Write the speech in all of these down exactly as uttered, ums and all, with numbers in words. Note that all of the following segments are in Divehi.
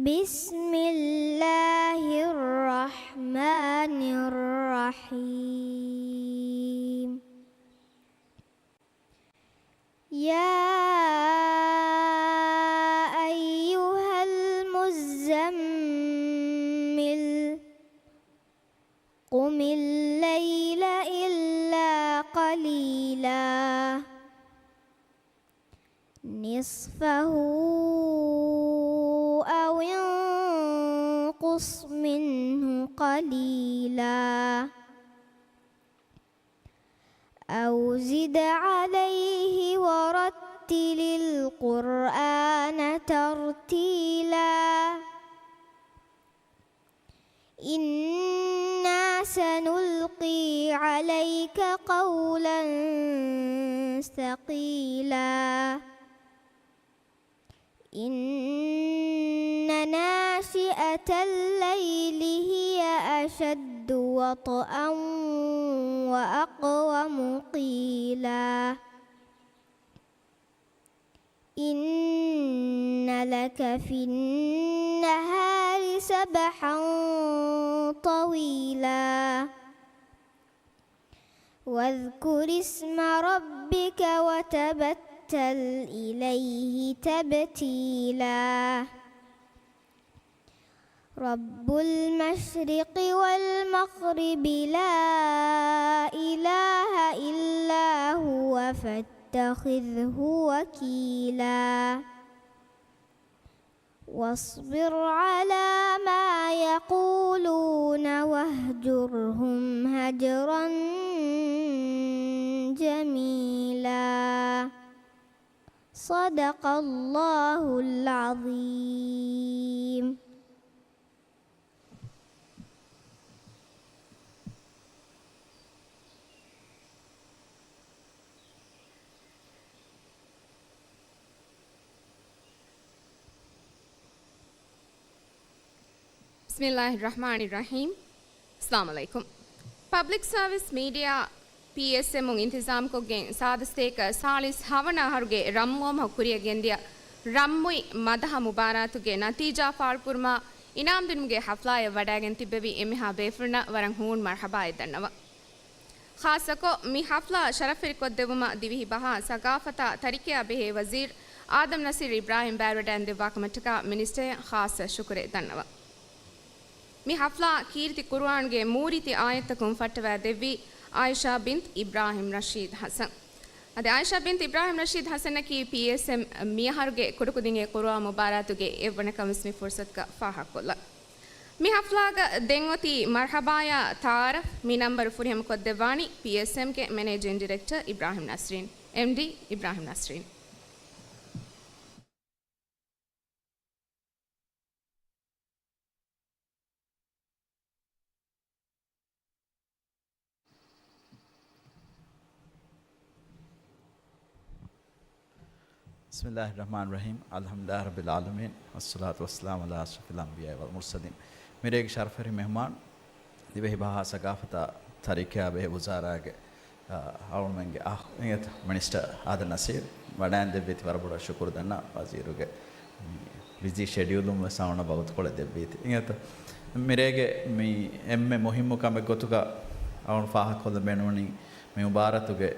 بسم الله الرحمن الرحيم. يا أيها المزمل، قم الليل إلا قليلا، نصفه أو انقص منه قليلا، أو زد عليه ورتل القرآن ترتيلا. إنا سنلقي عليك قولا ثقيلا. إن ناشئة الليل هي أشد وطئا وأقوم قيلا. إن لك في النهار سبحا طويلا. واذكر اسم ربك وتبتل إليه تبتيلا. رب المشرق والمغرب لا إله إلا هو فاتخذه وكيلا. واصبر على ما يقولون واهجرهم هجرا جميلا. صدق الله العظيم. بسم الله الرحمن الرحيم. އައްސަލާމު ޢަލައިކުމް. ޕަބްލިކް ސަރވިސް މީޑިއާ، ޕީއެސްއެމުން އިންތިޒާމްކޮށްގެން ސާދަ ސަތޭކަ ސާޅީސް ހަވަނަ އަހަރުގެ ރަމްމޫމަހު ކުރިއަށް ގެންދިޔަ ރަމްމުއި މަދަހަ މުބާރާތުގެ ނަތީޖާ ފާޅުކުރުމަށް އިނާމްދިނުމުގެ ޙަފްލާއަށް ވަޑައިގެން ތިއްބެވި އެންމެހާ ބޭފުޅުންނަށް ވަރަށް ހޫނު މަރްޙަބާއެއް ދަންނަވަން. ޚާއްޞަކޮށް، މި ޙަފްލާ ޝަރަފްވެރިކޮށްދެއްވުމަށް ދިވެހި ބަހާ، ސަގާފަތާ ތަރިކަޔާ ބެހޭ ވަޒީރު އާދަމް ނަސީރު އިބްރާހިމް ބައިވެރިވެޑައިން ދެއްވާކަމަށްޓަކާ މިނިސްޓަރއަށް ޚާއްޞަ ޝުކުރެއް ދަންނަވަން. މި ޙަފްލާ ކީރިތި ޤުރުއާންގެ މޫރިތި އާޔަތްތަކުން ފައްޓަވައިދެއްވީ އާއިޝާ ބިންތު އިބްރާހިމް ރަޝީދު ޙަސަން. އަދި އާއިޝާ ބިންތު އިބްރާހިމް ރަޝީދު ޙަސަނަކީ ޕީއެސްއެމް މިއަހަރުގެ ކުޑަކުދިންގެ ޤުރުއާން މުބާރާތުގެ އެއްވަނަ ކަމަށް މި ފުރުޞަތުގަ ފާހަގަކޮށްލަން. މި ޙަފްލާގަ ދެން އޮތީ މަރްޙަބާޔާ ތަޢާރަފް. މި ނަންބަރު ފުރިހަމަކޮށްދެއްވާނީ ޕީއެސްއެމްގެ މެނޭޖިން ޑިރެކްޓަރ އިބްރާހިމް ނަސްރީން، އެމްޑީ އިބްރާހިމް ނަސްރީން. بسم الله الرحمن الرحيم. الحمد لله رب العالمين. والصلاة والسلام على أشرف الأنبياء والمرسلين. މިރޭގެ ޝަރަފްވެރި މެހުމާން، ދިވެހި ބަހާ ސަގާފަތާ ތަރިކަޔާ ބެހޭ ވުޒާރާގެ، އަ، އަޅުމެންގެ އާ، އިނގޭތަ، މިނިސްޓަރ އާދަމް ނަސީރު ވަޑައިން ދެއްވީތި. ވަރަށް ބޮޑަށް ޝުކުރު ދަންނަ ވަޒީރުގެ މި ބިޒީ ޝެޑިއުލުން ވެސް އަޅުންނަށް ވަގުތުކޮޅެއް ދެއްވީތި. އިނގޭތަ، މިރޭގެ މި އެންމެ މުހިއްމު ކަމެއް ގޮތުގަ އަޅުން ފާހަގަކޮށްލަން ބޭނުންވަނީ މި މުބާރާތުގެ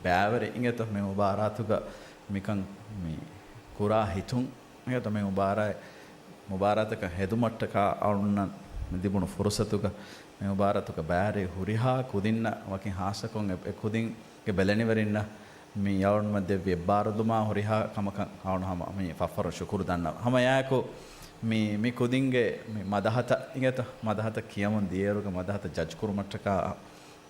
ބައިވެރި، އިނގޭތަ، މި މުބާރާތުގަ މިކަން މި ކުރާ ހިތުން، އިނގޭތަ، މި މުބާރާތް، މުބާރާތަކަށް ހެދުމަށްޓަކާ އަޅުންނަށް މި ލިބުނު ފުރުޞަތުގަ މި މުބާރާތުގަ ބައިވެރި ހުރިހާ ކުދިންނަށް، ވަކި ޚާއްޞަކޮށް އެ، އެ ކުދިންގެ ބެލެނިވެރިންނަށް މި އަޅުންމެން ދެއްވި އެއްބާރުލުމާ ހުރިހާ ކަމަކަށް އަޅުން ހަމަ މި ފަށްފަށުން ޝުކުރު ދަންނަވަން. ހަމަ އެއާއެކު މި، މި ކުދިންގެ މި މަދަހަތައް، އިނގޭތަ، މަދަހަތައް ކިޔަމުން ދިޔައިރުގަ މަދަހަތައް ޖަޖް ކުރުމަށްޓަކާ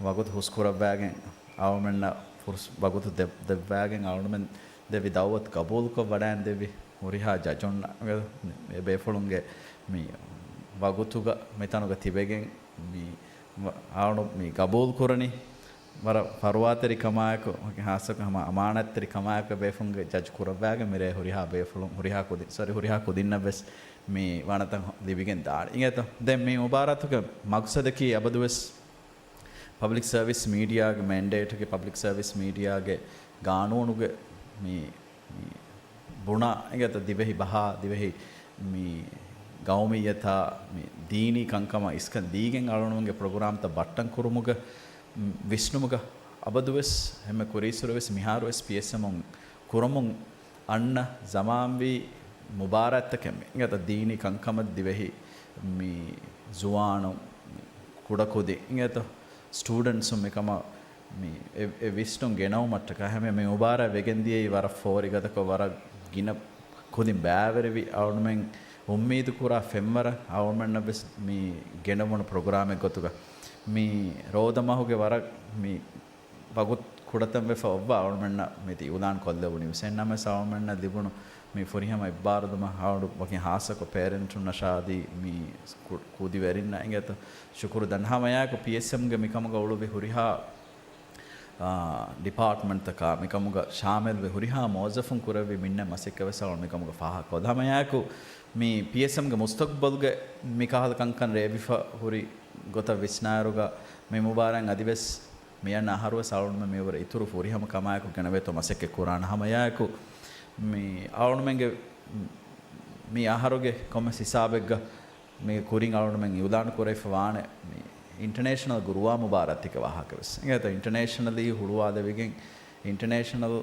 ވަގުތު ހުސްކުރައްވާގެން، އަޅުމެންނަށް ފުރުސް-، ވަގުތު ދެ-، ދެއްވާގެން، އަޅުމެން ދެއްވި ދައުވަތު ގަބޫލުކޮށް ވަޑައިން ދެއްވި ހުރިހާ ޖަޖުންނަށް، އެ ބޭފުޅުންގެ މި ވަގުތުގަ މިތަނުގަ ތިބެގެން މި ވަ-، އަޅު މި ގަބޫލު ކުރަނީ ވަރަށް ފަރުވާތެރި ކަމާއެކު، ވަކި ޚާއްޞަކޮށް ހަމަ އަމާނާތްތެރި ކަމާއެކު ބޭފުޅުންގެ ޖަޖް ކުރައްވާގެން މިރޭ ހުރިހާ ބޭފުޅުން، ހުރިހާ ކުދިން، ސޮރީ، ހުރިހާ ކުދިންނަށް ވެސް މި ވަނަތައް ލިބިގެން ދާނެ. އިނގޭތަ؟ ދެން މި މުބާރާތުގެ މަގްސަދަކީ އަބަދުވެސް ޕަބްލިކް ސަރވިސް މީޑިއާގެ މެންޑޭޓްގެ، ޕަބްލިކް ސަރވިސް މީޑިއާގެ ގާނޫނުގެ މި، މި ބުނާ، އިނގޭތަ، ދިވެހި ބަހާ، ދިވެހި މި ގައުމިއްޔަތާ މި ދީނީ ކަންކަމަށް އިސްކަން ދީގެން އަޅުގަނޑުމެންގެ ޕްރޮގްރާމްތައް ބައްޓަން ކުރުމުގަ، މް، ވިސްނުމުގަ އަބަދުވެސް އެންމެ ކުރީއްސުރެވެސް މިހާރުވެސް ޕީއެސްއެމުން ކުރަމުން އަންނަ ޒަމާންވީ މުބާރާތްތަކެއް މި އިނގޭތޯ ދީނީ ކަންކަމަށް ދިވެހި މި ޒުވާނުން މި ކުޑަކުދިން އިނގޭތޯ ސްޓޫޑެންޓްސުން މިކަމަށް މި އެ، އެ ވިސްނުން ގެނައުމަށްޓަކާ ހަމަ މި މުބާރާތް ވެގެން ދިޔައީ ވަރަށް ފޯރިގަދަކޮށް ވަރަށް ގިނަ ކުދިން ބައިވެރިވި އަޅުމެން އުއްމީދު ކުރާ ފެންވަރަށް އަޅުމެންނަށް ވެސް މި ގެނެވުނު ޕްރޮގްރާމެއް ގޮތުގަ މި ރޯދަ މަހުގެ ވަރަށް މި ވަގުތު ކުޑަތަން ވެފަ އޮއްވާ އަޅުމެންނަށް މިތި އިއުލާން ކޮށްލެވުނީ ވެސް. އެހެންނަމަވެސް އަޅުމެންނަށް ލިބުނު މި ފުރިހަމަ އެއްބާރުލުމަށް އަޅު ވަކިން ހާއްސަކޮށް ޕޭރެންޓުންނަށާ އަދި މި ކު-، ކުދިވެރިންނަށް އިނގޭތޯ ޝުކުރު ދަން. ހަމައެއާއެކު ޕީއެސްއެމްގެ މިކަމުގަ އުޅުއްވި ހުރިހާ އާ، ޑިޕާޓްމަންޓްތަކާ މިކަމުގަ ޝާމިލްވެ ހުރިހާ މުވައްޒަފުން ކުރެއްވި މިންނަ މަސައްކަތް ވެސް އަޅުން މިކަމުގަ ފާހަގަކޮށްލަ. ހަމައެއާއެކު މި ޕީއެސްއެމްގެ މުސްތަގްބަލްގެ މިކަހަލަ ކަންކަން ރޭވިފަ ހުރި ގޮތަށް ވިސްނާއިރުގަ މި މުބާރާތް އަދިވެސް މިއަންނަ އަހަރުވެސް އަޅުންމެ މިވަރަށް އިތުރު ފުރިހަމަ ކަމާއެކު ގެނެވޭތޯ މަސައްކަތް ކުރާނެ. ހަމައެއާއެކު މި އަޅުންމެންގެ މި އަހަރުގެ ކޮންމެސް ހިސާބެއްގަ މީގެ ކުރިން އަޅުންމެން އިއުލާން ކުރެވިފަ ވާނެ މި އިންޓަނޭޝަނަލް ގުރުއާ މުބާރާތެއްގެ ވާހަކަ ވެސް. އިނގޭތޯ އިންޓަނޭޝަނަލީ ހުޅުވާލެވިގެން އިންޓަނޭޝަނަލް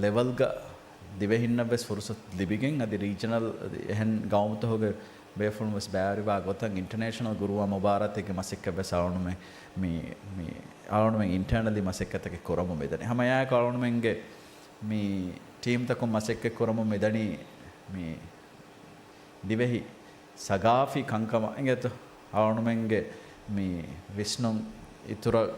ލެވަލްގަ ދިވެހިންނަށް ވެސް ފުރުސަތު ލިބިގެން އަދި ރީޖަނަލް އަދި އެހެން ގައުމުތަކުގެ ބޭފުޅުން ވެސް ބައިވެރިވާ ގޮތަށް އިންޓަނޭޝަނަލް ގުރުއާ މުބާރާތެއްގެ މަސައްކަތް ވެސް އަޅުންމެ މި، މި އަޅުންމެން އިންޓަރނަލީ މަސައްކަތްތަކެއް ކުރަމުން މިދަނީ. ހަމައެއާއެކު އަޅުންމެންގެ މި ޓީމްތަކުން މަސައްކަތް ކުރަމުން މިދަނީ މި ދިވެހި ސަގާފީ ކަންކަމަށް އިނގޭތޯ އަޅުންމެންގެ މި ވިސްނުން އިތުރަށް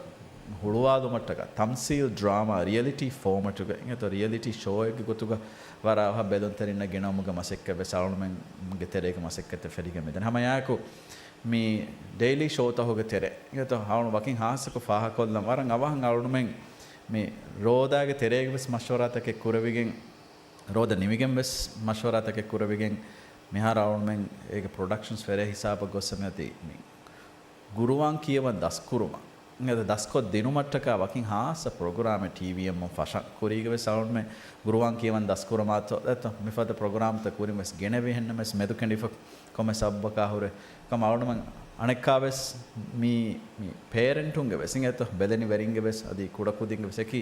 ހުޅުވާލުމަށްޓަކާ ތަމްސީލް ޑްރާމާ ރިއަލިޓީ ފޯމަޓުގަ އިނގޭތޯ ރިއަލިޓީ ޝޯއެއްގެ ގޮތުގަ ވަރަށް އަވަހަށް ބެލުންތެރިންނަށް ގެނައުމުގެ މަސައްކަތް ވެސް އަޅުންމެންގެ ތެރޭގެ މަސައްކަތްތައް ފެށިގެން މިދަނީ. ހަމައެއާއެކު މި ޑެއިލީ ޝޯތަކުގެ ތެރޭ އިނގޭތޯ އަޅުން ވަކިން ހާއްސަކޮށް ފާހަގަކޮށްލަން ވަރަށް އަވަހަށް އަޅުންމެން މި ރޯދައިގެ ތެރޭގެ ވެސް މަޝްވަރާތަކެއް ކުރެވިގެން ރޯދަ ނިމިގެން ވެސް މަޝްވަރާތަކެއް ކުރެވިގެން، މިހާރު އަޅުންމެން އޭގެ ޕްރޮޑަކްޝަންސް ފެރޭ ހިސާބަށް ގޮއްސަ މިއޮތީ މި ގުރުއާން ކިޔަވަން ދަސްކުރުމަށް. އެ ދަސްކޮށް ދިނުމަށްޓަކާ ވަކިން ހާއްސަ ޕްރޮގްރާމެއް ޓީވީއެމްއުން ފަށަން ކުރީގެ ވެސް އަޅުންމެން ގުރުއާން ކިޔަވަން ދަސްކުރަމާތޯ ދެއްތޯ މިފަދަ ޕްރޮގްރާމްތައް ކުރިން ވެސް ގެނެވި ހެންނަމަވެސް މެދުކެނޑިފަ ކޮންމެ ސަބަބަކާ ހުރެ ކަމަށް އަޅުންމެން އަނެއްކާވެސް މި، މި ޕޭރެންޓުންގެ ވެސް އިނގޭތޯ ބެލެނިވެރިންގެ ވެސް އަދި ކުޑަކުދިންގެ ވެސް އެކި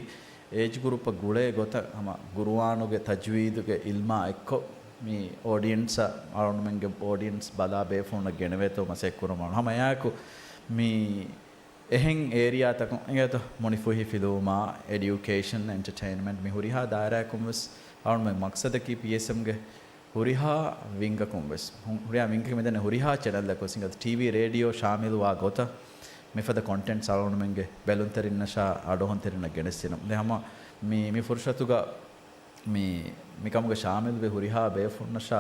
އޭޖް ގުރޫޕަށް ގުޅޭ ގޮތަށް ހަމަ ގުރުއާނުގެ ތަޖްވީދުގެ އިލްމާ އެއްކޮށް، މި އޯޑިއެންސަށް، އަޅުންމެންގެ އޯޑިއެންސް ބަލާ ބޭފުޅުންނަށް ގެނެވޭތޯ މަސައްކަތް ކުރަމުން. ހަމައެއާއެކު މި އެހެން އޭރިއާތަކުން އިނގޭތޯ މުނިފޫހި ފިލުވުމާ، އެޑިއުކޭޝަން، އެންޓަޓެއިންމަންޓް، މި ހުރިހާ ދާއިރާއަކުން ވެސް އަޅުންމެން މަގްސަދަކީ ޕީއެސްއެމްގެ ހުރިހާ ވިންގަކުން ވެސް، ހު-، ހުރިހާ ވިންގެއް މިދަނީ ހުރިހާ ޗެނަލްއަކު ވެސް އިނގޭތޯ ޓީވީ ރޭޑިއޯ ޝާމިލުވާ ގޮތަށް މިފަދަ ކޮންޓެންޓްސް އަޅުންމެންގެ ބެލުންތެރިންނަށާ އަޑުއަހުންތެރިންނަށް ގެނެސްދިނުން. ދެ ހަމަ މި، މި ފުރުސަތުގަ މި، މިކަމުގަ ޝާމިލްވި ހުރިހާ ބޭފުޅުންނަށާ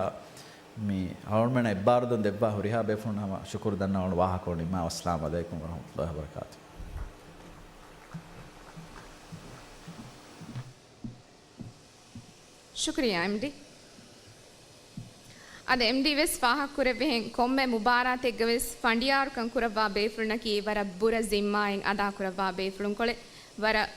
މި އަޅުންމެންނަށް އެއްބާރުލުން ދެއްވާ ހުރިހާ ބޭފުޅުން ހަމަ ޝުކުރު ދަންނަވަން ވާހަކަ ނިންމާ. އައްސަލާމު ޢަލައިކުމް ވަރަޙްމަތުﷲި ވަބަރަކާތުހު. ޝުކުރިއްޔާ އެމްޑީ. އަދި އެމްޑީ ވެސް ފާހަގަކުރެއްވިހެން ކޮންމެ މުބާރާތެއްގަ ވެސް ފަނޑިޔާރުކަން ކުރައްވާ ބޭފުޅުންނަކީ ވަރަށް ބުރަ ޒިންމާއެއް އަދާކުރައްވާ ބޭފުޅުންކޮޅެއް. ވަރަށް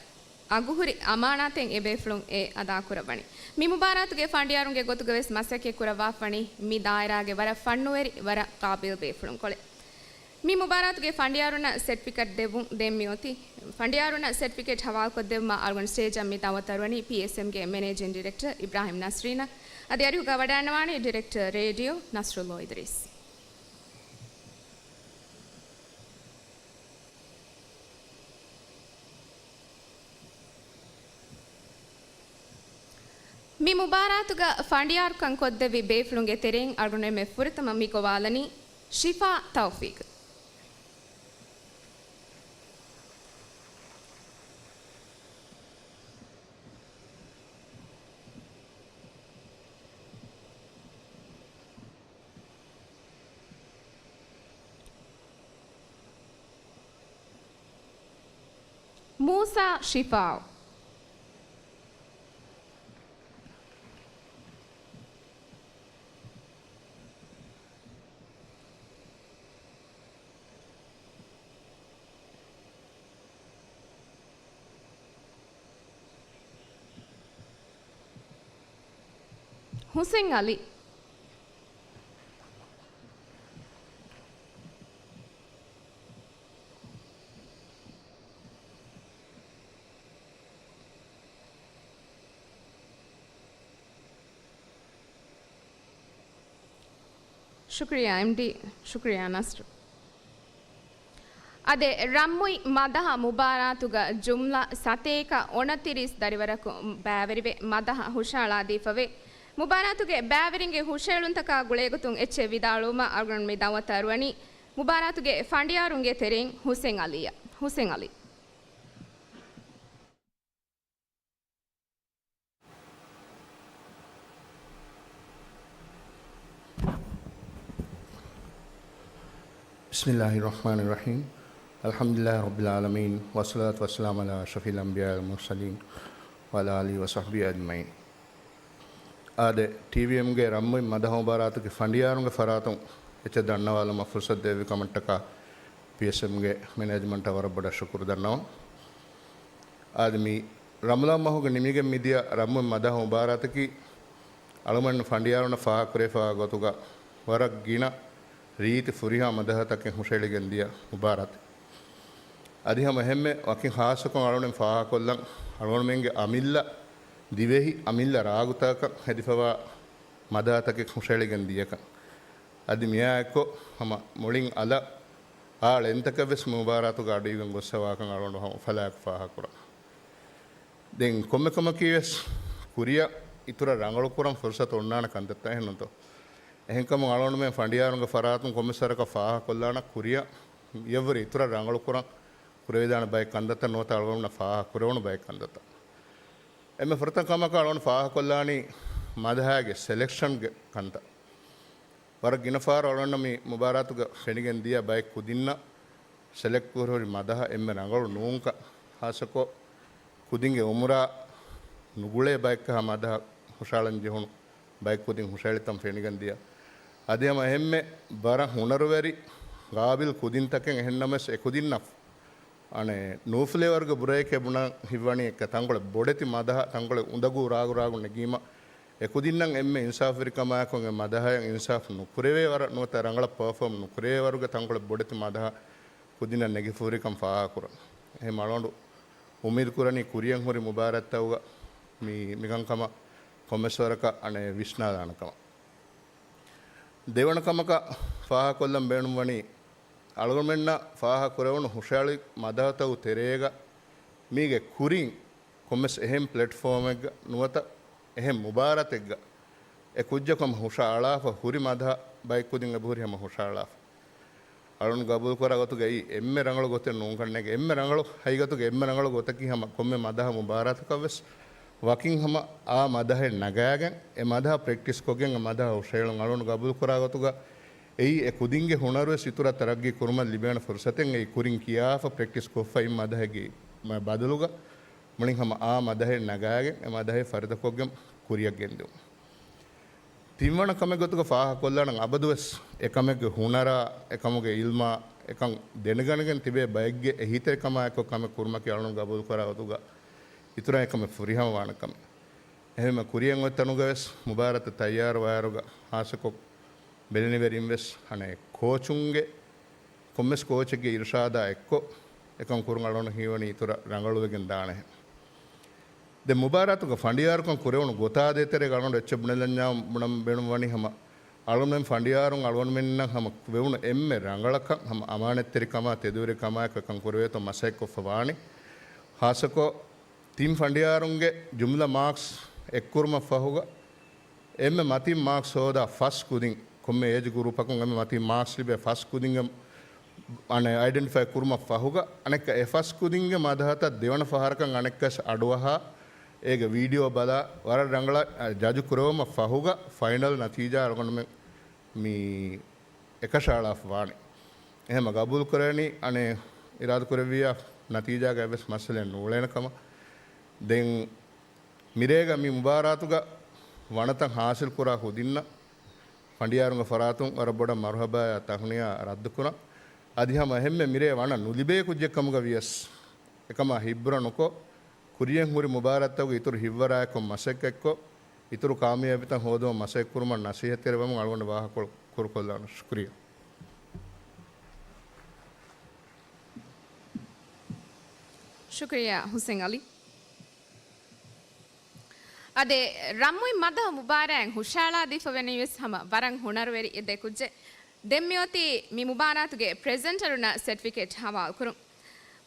އަގުހުރި އަމާނާތެއް އެ ބޭފުޅުން އެ އަދާކުރައްވަނީ. މި މުބާރާތުގެ ފަނޑިޔާރުންގެ ގޮތުގަ ވެސް މަސައްކަތް ކުރައްވާފަނީ މި ދާއިރާގެ ވަރަށް ފަންނުވެރި، ވަރަށް ޤާބިލް ބޭފުޅުންކޮޅެއް. މި މުބާރާތުގެ ފަނޑިޔާރުންނަށް ސެޓްފިކެޓް ދެއްވުން ދެން މިއޮތީ. ފަނޑިޔާރުންނަށް ސެޓްފިކެޓް ހަވާލުކޮށްދެއްވުމަށް އަޅުގަނޑު ސްޓޭޖަށް މި ދަޢުވަތު އަރުވަނީ ޕީއެސްއެމްގެ މެނޭޖިން ޑިރެކްޓަރ އިބްރާހިމް ނަސްރީނަށް. އަދި އަރިހުގަ ވަޑައިގަންނަވާނީ ޑިރެކްޓަރ ރޭޑިއޯ ނަސްރުﷲ އިދްރީސް. މި މުބާރާތުގަ ފަނޑިޔާރުކަން ކޮށްދެއްވި ބޭފުޅުންގެ ތެރެއިން އަޅުގަނޑުމެން ފުރަތަމަ މި ގޮވާލަނީ ޝިފާ ތައުފީޤް. މޫސާ ޝިފާއު. ހުސެން އަލީ. ޝުކުރިއްޔާ އެމްޑީ. ޝުކުރިއްޔާ ނަސްރު. އާދެ، ރަންމުއި މަދަހަ މުބާރާތުގަ ޖުމްލަ ސަތޭކަ އޮނަތިރީސް ދަރިވަރަކު ބައިވެރިވެ މަދަހަ ހުށައަޅާދީފަވޭ. މުބާރާތުގެ ބައިވެރިންގެ ހުށައެޅުންތަކާ ގުޅޭގޮތުން އެއްޗެއް ވިދާޅުވުމަށް އަޅުގަނޑު މި ދައުވަތު އަރުވަނީ މުބާރާތުގެ ފަނޑިޔާރުންގެ ތެރެއިން ހުސެން އަލީއަށް. ހުސެން އަލީ. بسم الله الرحمن الرحيم. الحمد لله رب العالمين، والصلاة والسلام على أشرف الأنبياء والمرسلين، وعلى آله وصحبه أجمعين. އާދެ، ޓީވީއެމްގެ ރަންމުއި މަދަހަ މުބާރާތުގެ ފަނޑިޔާރުންގެ ފަރާތުން އެއްޗެއް ދަންނަވާލުމަށް ފުރުސަތު ދެއްވި ކަމަށްޓަކާ ޕީއެސްއެމްގެ މެނޭޖްމަންޓަށް ވަރަށް ބޮޑަށް ޝުކުރު ދަންނަވަން. އާދެ، މި ރަމަޟާން މަހުގެ ނިމިގެން މިދިޔަ ރަންމުއި މަދަހަ މުބާރާތަކީ އަޅުގަނޑު ފަނޑިޔާރުންނަށް ފާހަގަކުރެވިފައިވާ ގޮތުގަ ވަރަށް ގިނަ ރީތި ފުރިހާ މަދަހަތަކެއް ހުށައެޅިގެން ދިޔަ މުބާރާތެއް. އަދި ހަމަ އެހެންމެ ވަކިން ޚާއްޞަކޮށް އަޅުގަނޑުމެން ފާހަގަކޮށްލަން، އަޅުގަނޑުމެންގެ އަމިއްލަ ދިވެހި އަމިއްލަ ރާގުތަކަށް ހެދިފައިވާ މަދަހަތަކެއް ހުށައެޅިގެން ދިޔަކަން. އަދި މިއާއެއްކޮށް ހަމަ މުޅިން އަލަށް އާ ޅެންތަކެއް ވެސް މުބާރާތުގަ އަޑުއިވިގެން ގޮއްސަވާކަން އަޅުގަނޑު ހަމަ އުފަލާއެކު ފާހަގަކުރަން. ދެން ކޮންމެ ކަމަކީ ވެސް ކުރިއަށް އިތުރަށް ރަނގަޅު ކުރަން ފުރުސަތު އޮންނާނެ ކަންތައްތައް އެހެންނުތޯ؟ އެހެންކަމުން އަޅުގަނޑުމެން ފަނޑިޔާރުންގެ ފަރާތުން ކޮންމެސް ވަރަކަށް ފާހަގަކޮށްލާނަށް ކުރިއަށް އެއަށްވުރެ އިތުރަށް ރަނގަޅު ކުރަން ކުރެވިދާނެ ބައެއް ކަންތައްތައް ނުވަތަ އަޅުގަނޑުމެންނަށް ފާހަގަކުރެވުނު ބައެއް ކަންތައްތައް. އެންމެ ފުރަތަމަ ކަމަކަށް އަޅުގަނޑު ފާހަގަކޮށްލާނީ މަދަހާގެ ސެލެކްޝަންގެ ކަންތައް. ވަރަށް ގިނަ ފަހަރު އަޅުގަނޑަށް މި މުބާރާތުގަ ފެނިގެން ދިޔަ ބައެއް ކުދިންނަށް ސެލެކްޓް ކުރެވި މަދަހަ އެންމެ ރަނގަޅު ނޫންކަން، ހާއްސަކޮށް ކުދިންގެ އުމުރާ ނުގުޅޭ ބައެއްކަހަލަ މަދަހަ ހުށައަޅަން ޖެހުނު ބައެއް ކުދިން ހުށައެޅިތަން ފެނިގެން ދިޔަ. އަދި ހަމަ އެހެންމެ ވަރަށް ހުނަރުވެރި ގާބިލް ކުދިންތަކެއް އެހެންނަމަވެސް އެކުދިންނަށް އަނެއް ނޫފުލޭވަރުގެ ބުރައެކޭ ބުނަން ހިތްވަނީ އެއްކަ ތަންކޮޅެއް ބޮޑެތި މަދަހަ ތަންކޮޅެއް އުނދަގޫ ރާގު ރާގު ނެގީމަ، އެކުދިންނަށް އެންމެ އިންސާފުވެރިކަމާއެކު އެ މަދަހަޔަށް އިންސާފު ނުކުރެވޭ ވަރަށް ނުވަތަ ރަނގަޅަށް ޕަރފޯމް ނުކުރެވޭ ވަރުގެ ތަންކޮޅެއް ބޮޑެތި މަދަހަ ކުދިންނަށް ނެގިފޫރިކަން ފާހަގަކުރަން. އެހެން އަޅުގަނޑު އުއްމީދު ކުރަނީ ކުރިއަށް ހުރި މުބާރާތްތަކުގަ މި، މިކަންކަމަށް ކޮންމެސް ވަރަކަށް އަނެއް ވިސްނާލާނެ ކަމަށް. ދެވަނަ ކަމަކަށް ފާހަގަކޮށްލަން ބޭނުންވަނީ، އަޅުގަނޑުމެންނަށް ފާހަގަކުރެވުނު ހުށައެޅި މަދަހަތަކުގެ ތެރޭގަ މީގެ ކުރިން ކޮންމެސް އެހެން ޕްލެޓްފޯމެއްގަ ނުވަތަ އެހެން މުބާރާތެއްގަ އެ ކުއްޖަކު ހަމަ ހުށައަޅާފަ ހުރި މަދަހަ ބައެއް ކުދިން އެބަހުރި ހަމަ ހުށައަޅާފަ. އަޅުން ގަބޫލުކުރާ ގޮތުގައި އެންމެ ރަނގަޅު ގޮތެއް ނޫންކަންނޭނގެ. އެންމެ ރަނގަޅު، ހަގީގަތުގަ އެންމެ ރަނގަޅު ގޮތަކީ ހަމަ ކޮންމެ މަދަހަ މުބާރާތަކަށް ވެސް ވަކިން ހަމަ އާ މަދަހެއް ނަގާގެން އެ މަދަހަ ޕްރެކްޓިސް ކޮށްގެން އެ މަދަހަ ހުށައެޅުން. އަޅުން ގަބޫލުކުރާ ގޮތުގަ އެއީ އެ ކުދިންގެ ހުނަރު ވެސް އިތުރަށް ތަރައްގީ ކުރުމަށް ލިބޭނެ ފުރުސަތެއް. އެއީ ކުރިން ކިޔާފަ ޕްރެކްޓިސް ކޮށްފަ އިން މަދަހެއްގެ ބަދަލުގަ މުޅިން ހަމަ އާ މަދަހެއް ނަގާގެން އެ މަދަހެއް ފަރިދަކޮށްގެން ކުރިއަށް ގެންދިއުން. ތިންވަނަ ކަމެއް ގޮތުގަ ފާހަގަކޮށްލާނަން އަބަދުވެސް އެކަމެއްގެ ހުނަރާ، އެކަމުގެ އިލްމާ، އެކަން ދެނެގަނެގެން ތިބޭ ބައެއްގެ އެހީތެރިކަމާއެކު ކަމެއް ކުރުމަކީ އަޅުން ގަބޫލުކުރާ ގޮތުގަ އިތުރަށް އެކަމެއް ފުރިހަމަވާނެ ކަމެއް. އެހެންމެ ކުރިއަށް އޮތް ތަނުގަވެސް މުބާރާތަށް ތައްޔާރުވާއިރުގަ ހާއްސަކޮށް ބެލެނިވެރިން ވެސް އަނެއް ކޯޗުންގެ ކޮންމެސް ކޯޗެއްގެ އިރުޝާދާ އެއްކޮށް އެކަން ކުރުން އަޅުގަނޑަށް ހީވަނީ އިތުރަށް ރަނގަޅުވެގެން ދާނެހެން. ދެން މުބާރާތުގަ ފަނޑިޔާރުކަން ކުރެވުނު ގޮތާ ދޭތެރޭގަ އަޅުގަނޑު އެއްޗެއް ބުނެލަންޏާ ބުނަން ބޭނުންވަނީ ހަމަ އަޅުގަނޑުމެން ފަނޑިޔާރުން އަޅުގަނޑުމެންނަށް ހަމަ ވެވުނު އެންމެ ރަނގަޅަކަށް ހަމަ އަމާނަތްތެރިކަމާ ތެދުވެރިކަމާއެކު އެކަން ކުރެވޭތޯ މަސައްކަތްކޮށްފަ ވާނީ. ހާއްސަކޮށް ތިން ފަނޑިޔާރުންގެ ޖުމްލަ މާކްސް އެއްކުރުމަށް ފަހުގަ، އެންމެ މަތިން މާކްސް ހޯދާ ފަސް ކުދިން، ކޮންމެ އޭޖް ގްރޫޕަކުން އެންމެ މަތިން މާކްސް ލިބޭ ފަސް ކުދިންގެ އަނެއް އައިޑެންޓިފައި ކުރުމަށް ފަހުގަ، އަނެއްކާ އެ ފަސް ކުދިންގެ މަދަހަތައް ދެވަނަ ފަހަރަކަށް އަނެއްކާވެސް އަޑުއަހާ، އޭގެ ވީޑިއޯ ބަލާ، ވަރަށް ރަނގަޅަށް ޖަޖު ކުރެވުމަށް ފަހުގަ، ފައިނަލް ނަތީޖާ އަޅުގަނޑުމެން މި އެކަށައަޅާފަ ވާނެ. އެހެންމަ ގަބޫލުކުރެވެނީ، އަނެއް އިރާދަކުރެއްވިއްޔާ ނަތީޖާގައި ވެސް މައްސަލައެއް ނޫޅޭނެ ކަމަށް. ދެން މިރޭގަ މި މުބާރާތުގަ ވަނަތައް ހާސިލްކުރާ ކުދިންނަށް ފަނޑިޔާރުންގެ ފަރާތުން ވަރަށް ބޮޑަށް މަރުހަބާއާ ތަހުނިޔާ ރައްދުކުރަން. އަދި ހަމަ އެހެންމެ މިރޭ ވަނަ ނުލިބޭ ކުއްޖެއް ކަމުގަ ވިޔަސް، އެކަމާ ހިތްބުރަ ނުކޮށް، ކުރިއަށް ހުރި މުބާރާތްތަކުގެ އިތުރު ހިތްވަރާއެއްކޮށް މަސައްކަތްކޮށް، އިތުރު ކާމިޔާބީތައް ހޯދުމަށް މަސައްކަތްކުރުމަށް ނަސީހަތްތެރިވަމުން އަޅުގަނޑު ވާހަކަކޮޅު ކުރުކޮށްލާނަން. ޝުކުރިއްޔާ. ޝުކުރިއްޔާ ހުސެން އަލީ. އަދި ރަންމުއިން މަދަހު މުބާރާތް ހުށައަޅާދީފަވަނީވެސް ހަމަ ވަރަށް ހުނަރުވެރި އެއް ދެކުއްޖެއް. ދެން މިއޮތީ މި މުބާރާތުގެ ޕްރެޒެންޓަރުންނަށް ސެޓްފިކެޓް ހަވާލުކުރުން.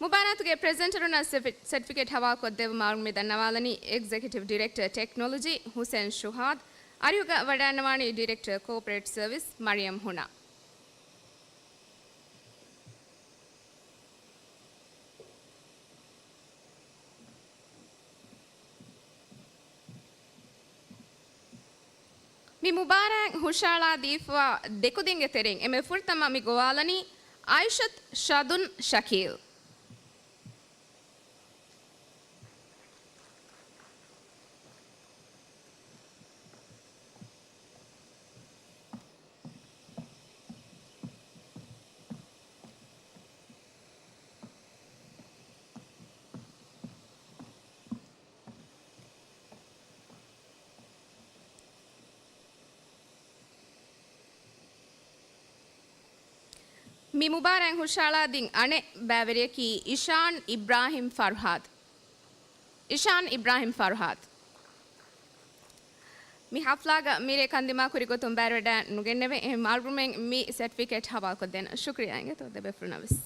މުބާރާތުގެ ޕްރެޒެންޓަރުންނަށް ސެޓް-، ސެޓްފިކެޓް ހަވާލުކޮށްދެއްވުމަށް އަޅުގަނޑު މި ދަންނަވާލަނީ އެގްޒެކެޓިވް ޑިރެކްޓަރ ޓެކްނޮލޮޖީ ހުސެން ޝުހާދު، އަރިހުގަ ވަޑައިގަންނަވާނީ ޑިރެކްޓަރ ކޯޕަރޭޓް ސަރވިސް މަރިޔަމް ހުނާ. މި މުބާރާތް ހުށައަޅާ ދީފަވާ ދެކުދިންގެ ތެރެއިން އެންމެ ފުރަތަމަ މި ގޮވާލަނީ އައިޝަތު ޝަދުން ޝަކީލް. މި މުބާރާތް ހުށައަޅާދިން އަނެއް ބައިވެރިޔަކީ އިޝާން އިބްރާހިމް ފަރުހާދު. އިޝާން އިބްރާހިމް ފަރުހާދު. މި ހަފްލާގަ މިރޭ ކަންދިމާކުރި ގޮތުން ބައިވެރިވެވަޑައި ނުގެންނެވެ. އެހެން އަޅުގަނޑުމެން މި ސެޓްފިކެޓް ހަވާލުކޮށްދޭނަން. ޝުކުރިއްޔާ އިނގޭތޯ ދެބޭފުޅުންނަށް ވެސް.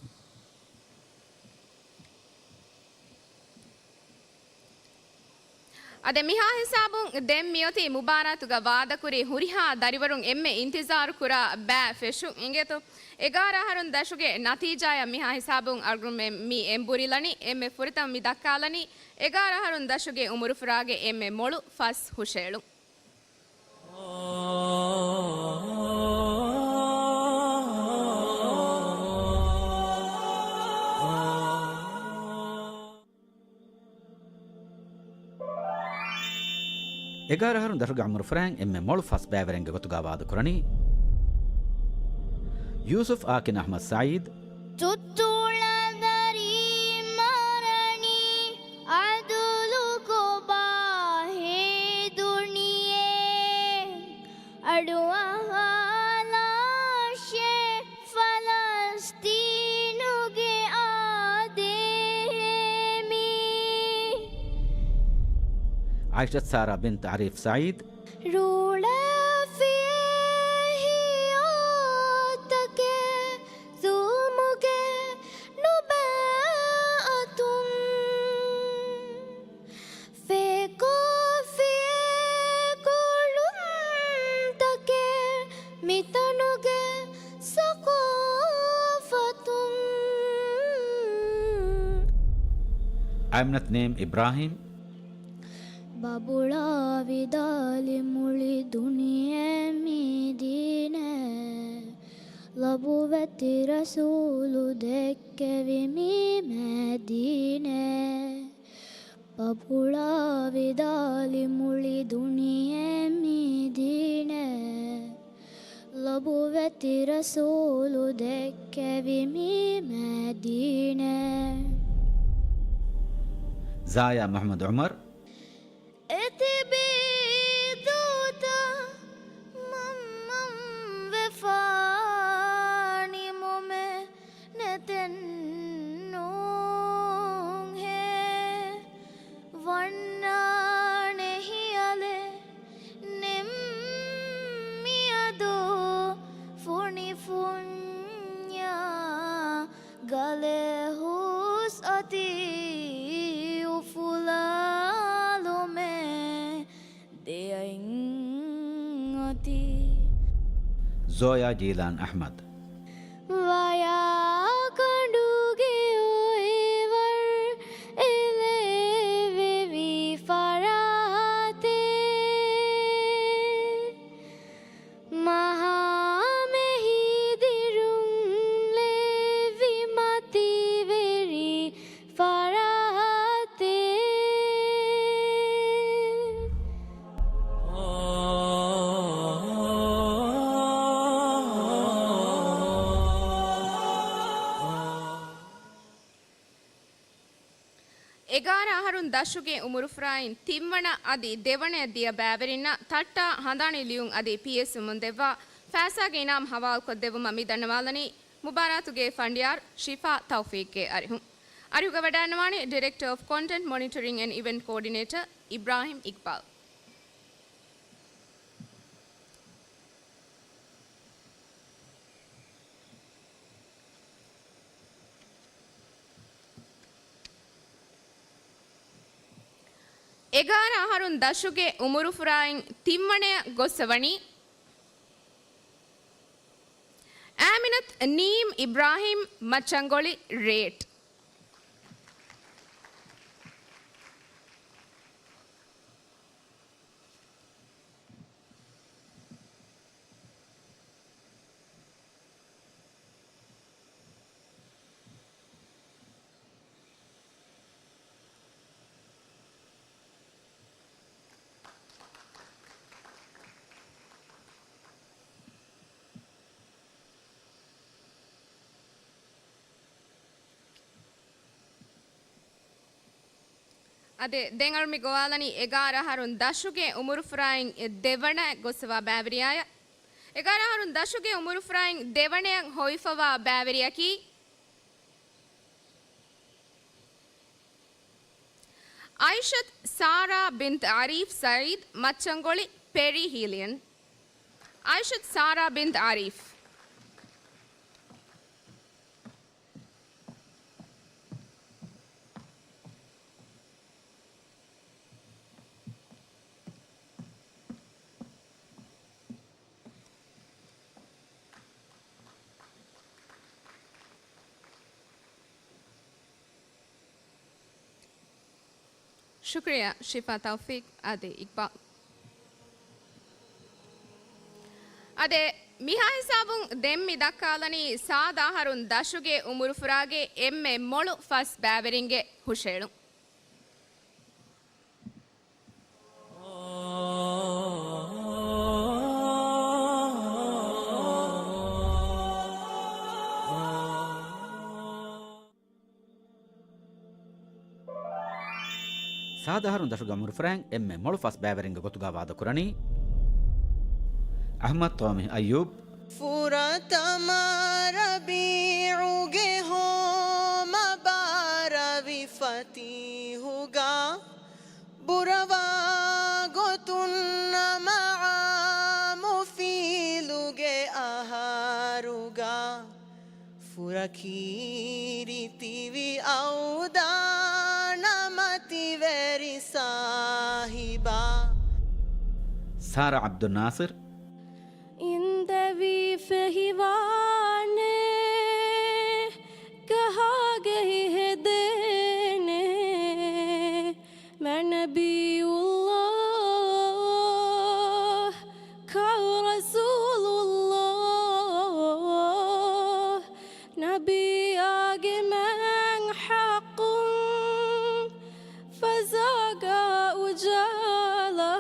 އަދި މިހާ ހިސާބުން ދެން މިއޮތީ މުބާރާތުގަ ވާދަކުރި ހުރިހާ ދަރިވަރުން އެންމެ އިންތިޒާރު ކުރާ ބައި ފެށުން އިނގޭތޯ. އެގާރަ އަހަރުން ދަށުގެ ނަތީޖާއަށް މިހާ ހިސާބުން އަޅުގަނޑުމެން މި އެނބުރިލަނީ. އެންމެ ފުރަތަމަ މި ދައްކާލަނީ އެގާރަ އަހަރުން ދަށުގެ އުމުރުފުރާގެ އެންމެ މޮޅު ފަސް ހުށައެޅުން. އެގާރަ އަހަރުން ދަށުގެ އުމުރުފުރާއިން އެންމެ މޮޅު ފަސް ބައިވެރިންގެ ގޮތުގަ ވާދަކުރަނީ ޔޫސުފް އާކިން އަޙްމަދު ސައީދު، ތުއްތުޅަދަރީ މަރަނީ އަދުލުކޮބާ ހޭދުނިއޭ؟ އަޑުއަހާލާށޭ ފަލަސްތީނުގެ އާދޭހޭ މީ. އައިޝަތު ސާރާ ބިންތު އަރީފް ސައީދު، ރޫޅާފިޔޭ ހިޔާތަކެއް ޒުލްމުގެ ނުބައި އަތުން، ފޭކޯފިޔޭ ގުޅުންތަކެއް މިތަނުގެ ސަޤާފަތުން. އައިމްނަތު ނައީމް އިބްރާހިމް، ބަބުޅާ ވިދާޅި މުޅި ދުނިޔެ މި ދީނެއް، ލޮބުވެތި ރަސޫލު ދެއްކެވި މި މަދީނެއް. ބަބުޅާ ވިދާޅި މުޅި ދުނިޔެ މި ދީނެއް، ލޮބުވެތި ރަސޫލު ދެއްކެވި މި މަދީނެއް. ޒާޔާ މުޙައްމަދު ޢުމަރު، އެތިބީ ދޫތައް މަންމަން ވެފާ ނިމުމެއް ނެތެއް ނޫންހޭ. ވަންނާނެ ހިޔަލެއް ނެތް މިއަދު ފުނިފުންޏާ ގަލެއް ހުސް އޮތީ އުފުލާލުމެއް ދެއަތް އޮތީ. ޒޯޔާ ޖީލާން އަޙްމަދު، ވަޔާ ކަނޑުގެ އޮއިވަރު އެލެވެވި ފަރާތެއް، މަހާ މެހިދިރުން ލެއްވި މަތިވެރި ފަރާތެއް. އެގާރަ އަހަރުން ދަށުގެ އުމުރުފުރާއިން ތިންވަނަ އަދި ދެވަނަ ދިޔަ ބައިވެރިންނަށް ތައްޓާ ހަނދާނީ ލިޔުން އަދި ޕީއެސްވުމުން ދެއްވާ ފައިސާގެ އިނާމް ހަވާލުކޮށްދެއްވުމަށް މި ދަންނަވާލަނީ މުބާރާތުގެ ފަނޑިޔާރު ޝިފާ ތައުފީޤްގެ އަރިހުން. އަރިހުގަ ވަޑައިގަންނަވާނީ ޑިރެކްޓަރ އޮފް ކޮންޓެންޓް މޮނިޓަރިން އެންޑް އިވެންޓް ކޯޑިނޭޓަރ އިބްރާހިމް އިޤްބާލް. އެގާރަ އަހަރުން ދަށުގެ އުމުރުފުރާއިން ތިންވަނަޔަށް ގޮއްސަވަނީ އާމިނަތު ނީމް އިބްރާހީމް، މައްޗަންގޮޅި، ރޭޓް. އާދެ، ދެން އަޅު މި ގޮވާލަނީ އެގާރަ އަހަރުން ދަށުގެ އުމުރުފުރާއިން ދެވަނަ ގޮއްސަވާ ބައިވެރިޔާޔަށް. އެގާރަ އަހަރުން ދަށުގެ އުމުރުފުރާއިން ދެވަނަޔަށް ހޮވިފަވާ ބައިވެރިޔަކީ އައިޝަތު ސާރާ ބިންތު އަރީފް ސައީދު، މައްޗަންގޮޅި، ޕެރިހީލިއަން. އައިޝަތު ސާރާ ބިންތު އަރީފް. ޝުކުރިއްޔާ ޝިފާ ތައުފީޤް އާދެ އިޤްބާލް. އާދެ، މިހާ ހިސާބުން ދެން މި ދައްކާލަނީ ސާދަ އަހަރުން ދަށުގެ އުމުރުފުރާގެ އެންމެ މޮޅު ފަސް ބައިވެރިންގެ ހުށައެޅުން. ސާދަ އަހަރުން ދަށުގެ އުމުރުފުރާއިން އެންމެ މޮޅު ފަސް ބައިވެރިންގެ ގޮތުގަ ވާދަކުރަނީ އަޙްމަދު ޠާމިހް އައްޔޫބް. ފުރަތަމަ ރަބީޢުގެ ހޯމަ ބާރަވި ފަތީހުގަ، ބުރަވާ ގޮތުން ނަމަ އާއްމު ފީލުގެ އަހަރުގަ، ފުރަކީރިތިވި އައުދާނަ މަތިވެރި ސާހިބާ. ސާރާ ޢަބްދުއްނާޞިރު. އިނދެވި ފެހިވާނެ ގަހާގެ ހި ހެދޭނެ، މާ ނަބިއްޔުﷲ، ކާ ރަސޫލުﷲ، ނަބިއްޔާގެ މާތް ޙައްޤުން ފަޒާގަ އުޖާލާ.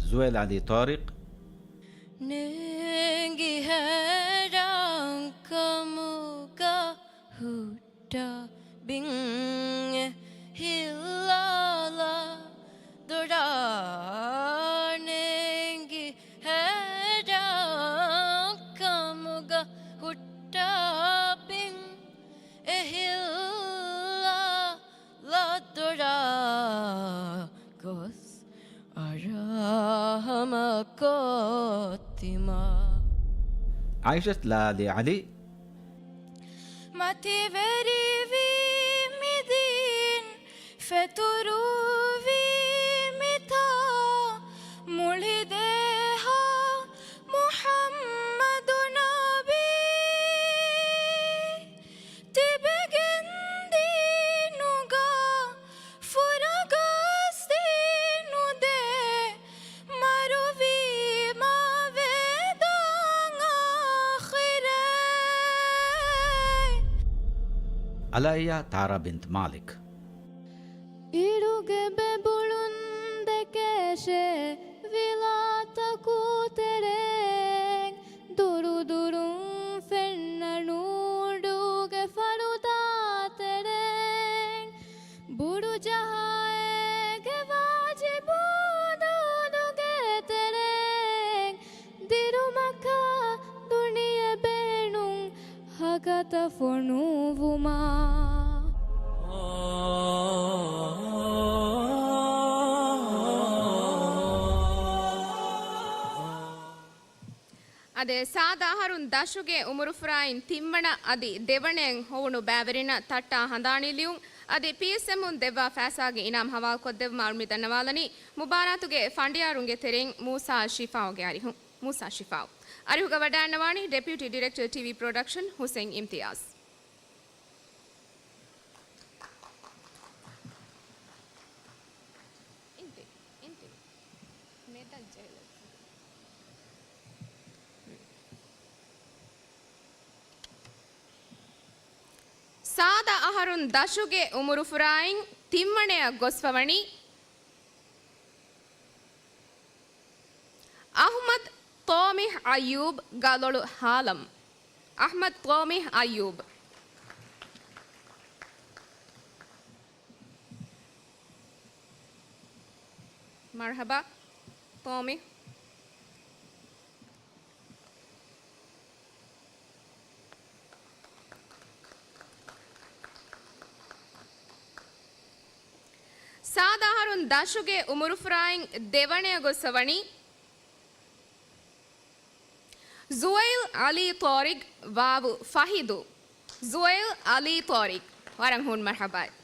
ޒުވެލް ޢަލީ ޠާރިޤް. ނޭނގި ހައިރާންކަމުގަ ހުއްޓާ ބިން އެ ހިއްލާލާ ދޮރާ. ނޭނގި ހައިރާންކަމުގަ ހުއްޓާ ބިން އެ ހިއްލާލާ ދޮރާ ގޮސް އަރާ ހަމަ ކޯތިމާ. އައިޝަތު ލާލި ޢަލީ. މަތިވެރިވީ މިދީން، ފެތުރުވީ މިތާ، މުޅިދޭހާ މުޙައްމަދު ނަބީ. ތިބެގެން ދީނުގަ ފުރަގަސް ދީނުދޭ، މަރުވީމާ ވޭދާން އާޚިރަތް. އަލާއިޔާ ތާރާ ބިންތު މާލިކް. އިރުގެ ބެބުޅުން ދެކޭށޭ ވިލާތަ ކޫތެރޭން، ދުރުދުރުން ފެންނަ ނޫޑޫގެ ފަރުދާތެރޭން، ބުރުޖަހާއޭގެ ވާޖިބު ހުދޫދުގެ ތެރޭން، ދިރުމަކާ ދުނިޔެ ބޭނުން ހަގަތަ ފޮނުއްވުމާ. އާދެ، ސާދަ އަހަރުން ދަށުގެ އުމުރުފުރާއިން ތިންވަނަ އަދި ދެވަނައިން ހޮވުނު ބައިވެރިންނަށް ތައްޓާ ހަނދާނީ ލިޔުން. އަދި ޕީއެސްއެމުން ދެއްވާ ފައިސާގެ އިނާމް ހަވާލުކޮށްދެއްވުމަށް އަޅުގަނޑު ދަންނަވާލަނީ، މުބާރާތުގެ ފަނޑިޔާރުންގެ ތެރެއިން މޫސާ ޝިފާއުގެ އަރިހުން. މޫސާ ޝިފާއު. އަރިހުގަ ވަޑައިގަންނަވާނީ ޑެޕިއުޓީ ޑިރެކްޓަރ ޓީވީ ޕްރޮޑަކްޝަން ހުސެން އިމްތިޔާޒް. އިންތި، އިންތި. މެދަށް ޖެހިލައްސަ. ސާދަ އަހަރުން ދަށުގެ އުމުރުފުރާއިން ތިންވަނަޔަށް ގޮސްފަވަނީ އަޙްމަދު ޠާމިޙް އައްޔޫބް ގަލޮޅު ހާލަމް. އަޙްމަދު ޠާމިޙް އައްޔޫބް. މަރްޙަބާ، ޠާމިޙް. ސާދަ އަހަރުން ދަށުގެ އުމުރުފުރާއިން ދެވަނަޔަށް ގޮސްފަވަނީ ޒުވައިލް ޢަލީ ޠާރިޤް ވާވު ފަހިދު. ޒުވައިލް ޢަލީ ޠާރިޤް. ވަރަށް ހޫނު މަރްޙަބާއެއް.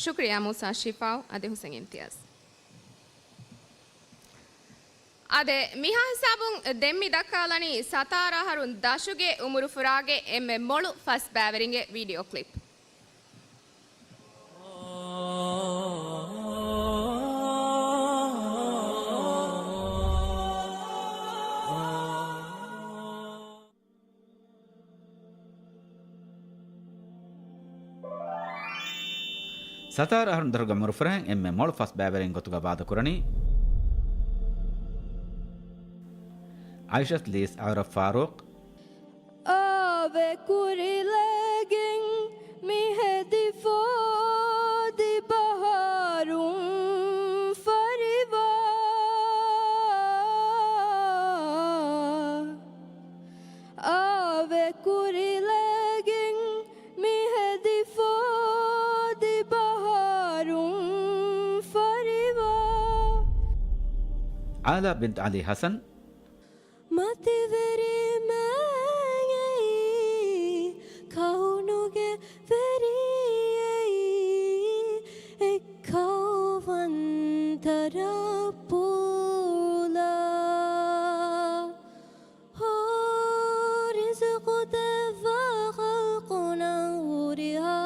ޝުކުރިއްޔާ މޫސާ ޝިފާއު އަދި ހުސެން އިމްތިޔާޒް. އާދެ، މިހާ ހިސާބުން ދެން މި ދައްކާލަނީ ސަތާރަ އަހަރުން ދަށުގެ އުމުރުފުރާގެ އެންމެ މޮޅު ފަސް ބައިވެރިންގެ ވީޑިއޯ ކްލިޕް. ސަތާރަ އަހަރުން ދަށުގެ އުމުރުފުރާއިން އެންމެ މޮޅު ފަސް ބައިވެރިން ގޮތުގަ ވާދަކުރަނީ އައިޝަތު ލީސް އައުރަ ފާރޫޤް. އާވެ ކުރިލައިގެން މި ހެދި ފޯދި ބަހާރުން ފަރިވާ. އާވެ ކުރިލައިގެން މި ހެދި ފޯދި ބަހާރުން ފަރިވާ. އާލާ ބިންތު ޢަލީ ޙަސަން. މަތިވެރި މާތް އެއީ، ކައުނުގެ ވެރި އެއީ، އެއްކައުވަންތަ ރައްޕުލާ. ހޯ ރިޒުޤު ދެއްވާ ޚަލްޤުންނަށް ހުރިހާ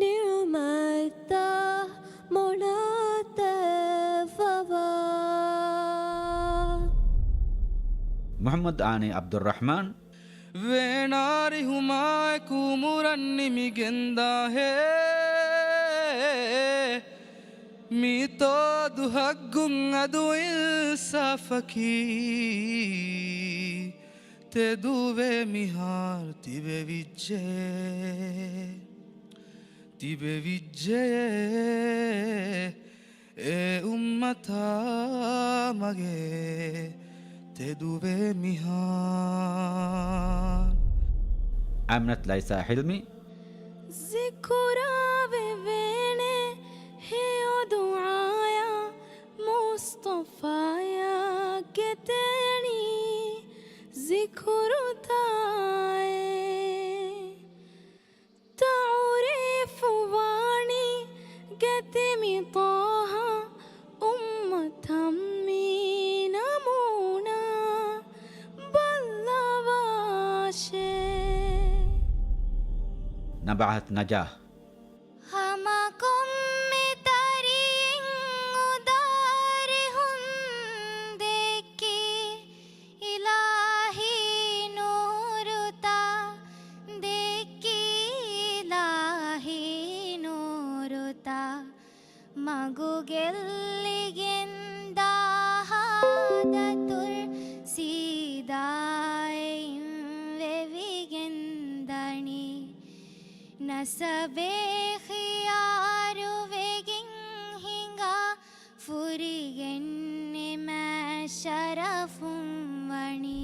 ނިޢުމަތްތައް މޮޅަށް ދެއްވަވާ. މުޙައްމަދު އާނީ ޢަބްދުއްރަޙްމާން. ވޭނާރިހުމާއެކު އުމުރަށް ނިމިގެންދާހޭ. މިތޯ ދުހަށް ގުން އަދު އިންސާފަކީ. ތެދުވޭ މިހާރު ތިބެވިއްޖެ، ތިބެވިއްޖެ. އެ އުއްމަތާ މަގޭ ތެދުވޭ މިހާރު. އަމިނަތު ލައިސާ ޙިލްމީ. ޒިކުރާވެވޭނެ ހެޔޮ ދުޢާޔާ މުޞްޠަފާޔާ ގެތެނީ ޒިކުރުތާއޭ. ތަޢުރީފުވާނީ ގެތިމި ޠާހާ އުއްމަތަށް މި ނަމޫނާ ބައްލަވާށޭ. ނަބާހަތު ނަޖާހް. ހަމަ ކޮންމެ ތަރިއެއް އުދާރިހުން ދެއްކި އިލާހީ ނޫރުތައް، ދެއްކި އިލާހީ ނޫރުތައް، މަގު ގެއްލިގެން ދާހާ ދަތުރު ސީދާ އެއިން ވެވިގެން ދަނީ. ނަސަބޭ ޚިޔާރުވެގެން ހިނގާ ފުރިގެން ނިމޭ ޝަރަފުން ވަނީ.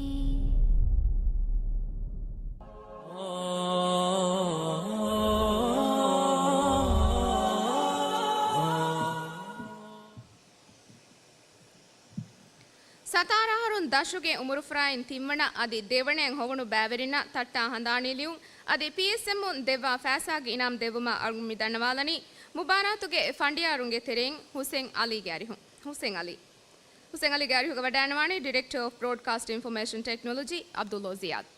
ދަށުގެ އުމުރުފުރާއިން ތިންވަނަ އަދި ދެވަނައަށް ހޮވުނު ބައިވެރިންނަށް ތައްޓާ ހަނދާނީ ލިޔުން އަދި ޕީއެސްއެމުން ދެއްވާ ފައިސާގެ އިނާމް ދެއްވުމަށް އަޅުގަނޑު މި ދަންނަވާލަނީ މުބާރާތުގެ ފަނޑިޔާރުންގެ ތެރެއިން ހުސެން އަލީގެ އަރިހުން. ހުސެން އަލީ. ހުސެން އަލީގެ އަރިހުގަ ވަޑައިންނަވާނީ ޑިރެކްޓަރ އޮފް ބްރޯޑްކާސްޓް އިންފޮމޭޝަން ޓެކްނޮލޮޖީ އަބްދުﷲ ޒިޔާދު.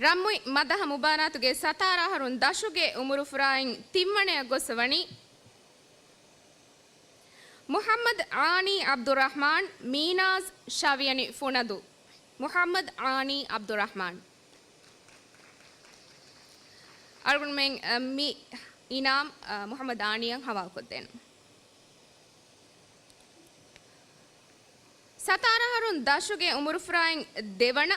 ރަންމުއި މަދަހަ މުބާރާތުގެ ސަތާރަ އަހަރުން ދަށުގެ އުމުރުފުރާއިން ތިންވަނައަށް ގޮސްވަނީ މުޙައްމަދު އާނީ ޢަބްދުއްރަޙްމާން، މީނާޒް ޝަވިޔަނި ފުނަދޫ. މުޙައްމަދު އާނީ ޢަބްދުއްރަޙްމާން. އަޅުގަނޑުމެން، އަ، މި އިނާމް، އަ، މުޙައްމަދު އާނީއަށް ޙަވާލުކޮށްދޭނަން. ސަތާރަ އަހަރުން ދަށުގެ އުމުރުފުރާއިން ދެވަނަ،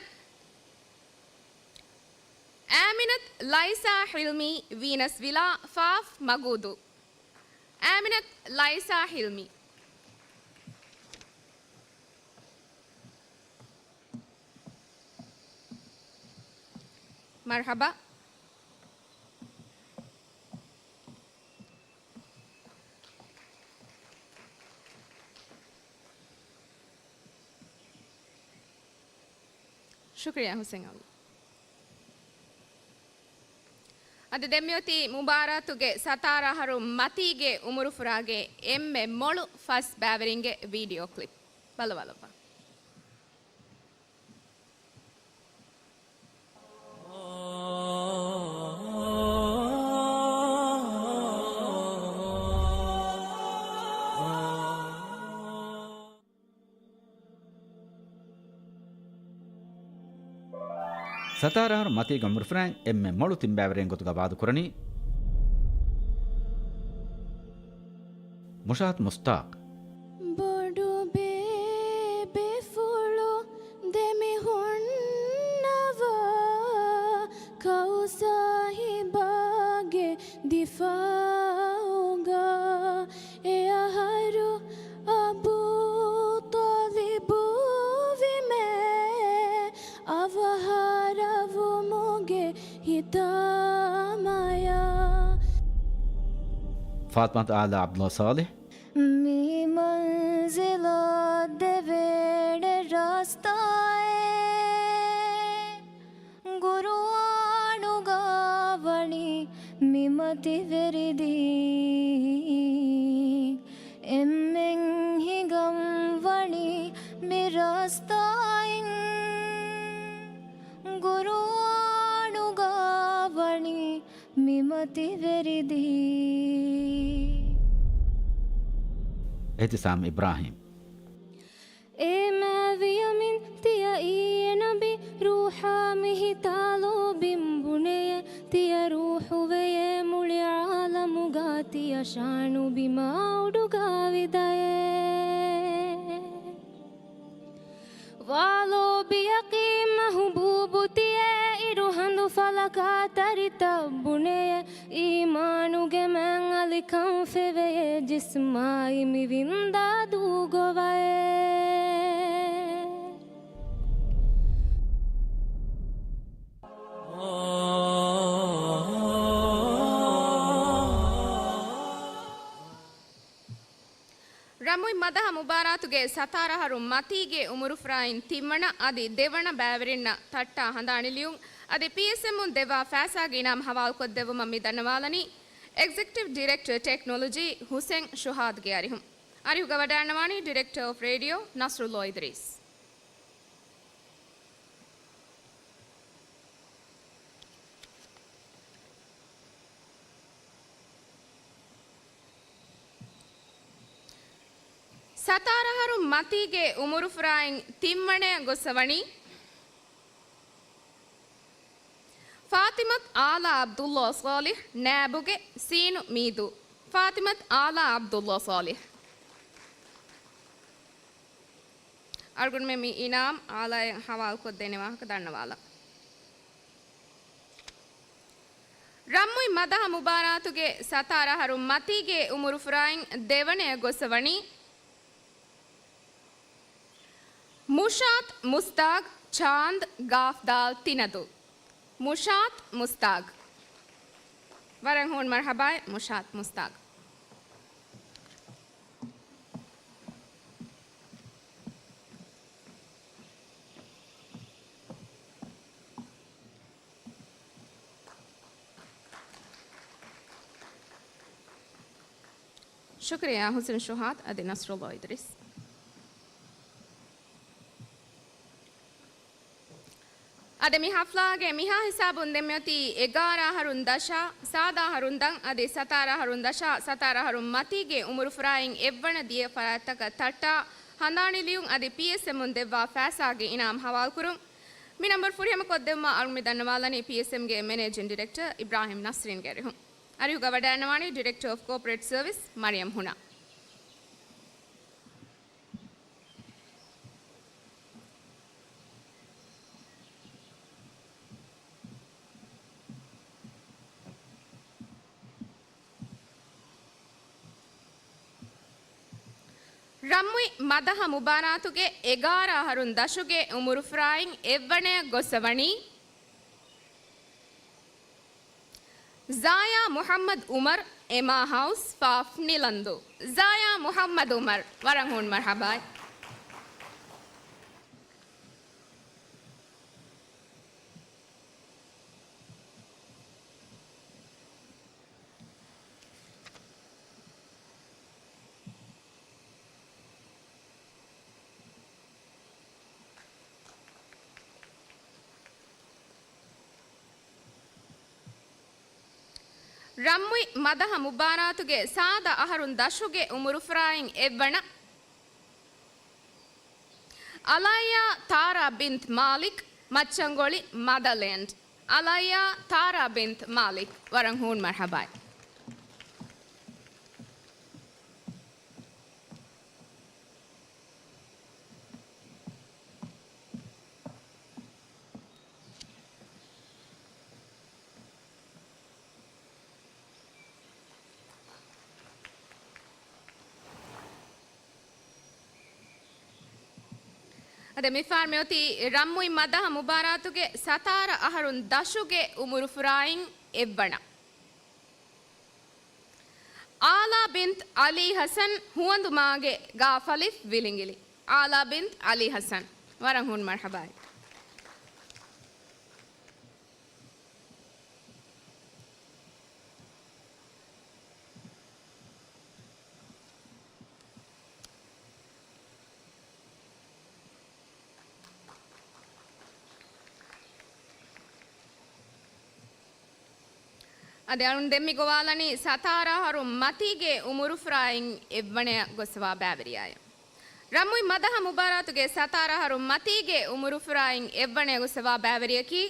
އާމިނަތު ލައިސާ ޙިލްމީ، ވީނަސް ވިލާ، ފާފް މަގޫދޫ. އާމިނަތު ލައިސާ ޙިލްމީ. މަރްޙަބާ. ޝުކުރިއްޔާ ހުސެން އަލީ. އަދި ދެންމެއޮތީ މުބާރާތުގެ ސަތާރަ އަހަރު މަތީގެ އުމުރުފުރާގެ އެންމެ މޮޅު ފަސް ބައިވެރިންގެ ވީޑިއޯ ކްލިޕް. ބަލަބަލައްވާ. ސަތާރަ އަހަރު މަތީގެ އުމުރުފުރާއިން އެންމެ މޮޅު ތިން ބައިވެރިން ގޮތުގަ ވާދަކުރަނީ މުޝާތު މުސްތާކް. ބޮޑު ބޭބެފުޅު ދެމިހުންނަވާ ކައުސާހިބާގެ ދިފާއުގަ އެއަހަރު އަބޫ ޠާލިބު ވީމޭ އަވަހާރަވުމުގެ ހިތާމަޔާ. ފާތިމަތު އާލާ އަބްދުﷲ ޞާލިޙް. މި މަންޒިލަށް ދެވޭނެ ރާސްތާއެއް ޤުރުއާނުގަ ވަނީ މި މަތިވެރިދީ. އެންމެން ހިނގަން ވަނީ މި ރާސްތާއިން ޤުރުއާނުގަ ވަނީ މި މަތިވެރިދީ. އިޙްތިސާމް އިބްރާހީމް. އޭ މާވިޔަމިން ތިޔައީ އެ ނަބީ ރޫޙާ މި ހިތާ ލޯބިން ބުނެޔޭ، ތިޔަ ރޫޙުވެޔޭ މުޅި ޢާލަމުގަ ތިޔަ ޝާނު ބިމާ އުޑުގަ ވިދައޭ. ވާ ލޯބިޔަކީ މަޙުބޫބު ތިޔަ އިރު ހަނދު ފަލަކާ ތަރިތައް ބުނެޔޭ. އީމާނުގެ މާތް އަލިކަން ފެވެޔޭ ޖިސްމާއި މި ވިންދާ ދޫގޮވައޭ. ރަމުއި މަދަހަ މުބާރާތުގެ ސަތާރަ އަހަރު މަތީގެ އުމުރުފުރާއިން ތިންވަނަ އަދި ދެވަނަ ބައިވެރިންނަށް ތައްޓާ ހަނދާނިލިޔުން އަދި ޕީއެސްއެމުން ދެއްވާ ފައިސާގެ އިނާމް ހަވާލުކޮށްދެއްވުމަށް މި ދަންނަވާލަނީ އެގްޒެކެޓިވް ޑިރެކްޓަރ ޓެކްނޮލޮޖީ ހުސެން ޝުހާދުގެ އަރިހުން. އަރިހުގަ ވަޑައިންނަވާނީ ޑިރެކްޓަރ އޮފް ރޭޑިއޯ ނަސްރުﷲ އިދްރީސް. ސަތާރަ އަހަރު މަތީގެ އުމުރުފުރާއިން ތިންވަނައަށް ގޮސްވަނީ ފާތިމަތު އާލާ އަބްދުﷲ ޞާލިޙް، ނައިބުގެ ސީނު މީދޫ. ފާތިމަތު އާލާ އަބްދުﷲ ޞާލިޙް. އަޅުގަނޑުމެން މި އިނާމް އާލާއަށް ހަވާލުކޮށްދޭނެ ވާހަކަ ދަންނަވާލަން. ރަމްމުއި މަދަހަ މުބާރާތުގެ ސަތާރަ އަހަރު މަތީގެ އުމުރުފުރާއިން ދެވަނައަށް ގޮސްވަނީ މުޝާތު މުސްތާގް، ޗާންދް، ގާފް ދާލް ތިނަދޫ. މުޝާތު މުސްތާގް. ވަރަށް ހޫން މަރްޙަބާއެއް މުޝާދް މުސްތާގް. ޝުކުރިއްޔާ ޙުސެން ޝުހާދް އަދި ނަޞްރުﷲ އިދްރީސް. އަދި މި ޙަފްލާގެ މިހާ ހިސާބުން ދެންމެއޮތީ އެގާރަ އަހަރުން ދަށާ، ސާދަ އަހަރުން ދަށް އަދި ސަތާރަ އަހަރުން ދަށާ، ސަތާރަ އަހަރުން މަތީގެ އުމުރުފުރާއިން އެއްވަނަ ދިޔަ ފަރާތްތަކަށް ތައްޓާ ހަނދާނީ ލިޔުން އަދި ޕީއެސްއެމުން ދެއްވާ ފައިސާގެ އިނާމް ހަވާލުކުރުން. މި ނަންބަރު ފުރިހަމަ ކޮށްދެއްވުމަށް އަޅުގަނޑު ދަންނަވާލަނީ ޕީއެސްއެމްގެ މެނޭޖިން ޑިރެކްޓަރ އިބްރާހިމް ނަސްރީންގެ އަރިހުން. އަރިހުގަ ވަޑައިގަންނަވާނީ ޑިރެކްޓަރ އޮފް ކޯޕަރޭޓް ސަރވިސް މަރިޔަމް ހުނާ. ރަންމުއި މަދަހަ މުބާރާތުގެ އެގާރަ އަހަރުން ދަށުގެ އުމުރުފުރާއިން އެއްވަނަޔަށް ގޮސްވަނީ ޒާޔާ މުޙައްމަދު އުމަރު، އެމާ ހައުސް، ފާފް، ނިލަންދޫ. ޒާޔާ މުޙައްމަދު އުމަރު، ވަރަށް ހޫން މަރްޙަބާއެއް. ރަންމުއި މަދަހަ މުބާރާތުގެ ސާދަ އަހަރުން ދަށުގެ އުމުރުފުރާއިން އެއްވަނަ އަލާއިޔާ ތާރާ ބިންތް މާލިކް، މައްޗަންގޮޅި، މަދަލޭންޑް. އަލާއިޔާ ތާރާ ބިންތް މާލިކް، ވަރަށް ހޫން މަރްޙަބާއެއް. އަދި މިފަހަރު މިއޮތީ ރަންމުއި މަދަހަ މުބާރާތުގެ ސަތާރަ އަހަރުން ދަށުގެ އުމުރުފުރާއިން އެއްވަނަ އާލާ ބިންތް އަލީ ޙަސަން، ހުވަނދުމާގެ ގާފަލިފް ވިލިނގިލި. އާލާ ބިންތް އަލީ ޙަސަން، ވަރަށް ހޫން މަރްޙަބާއެއް. އަދި އަޅުން ދެން މި ގޮވާލަނީ ސަތާރަ އަހަރުން މަތީގެ އުމުރުފުރާއިން އެއްވަނަޔަށް ގޮސްވާ ބައިވެރިޔާއަށް. ރަންމުއި މަދަހަ މުބާރާތުގެ ސަތާރަ އަހަރުން މަތީގެ އުމުރުފުރާއިން އެއްވަނަޔަށް ގޮސްވާ ބައިވެރިޔަކީ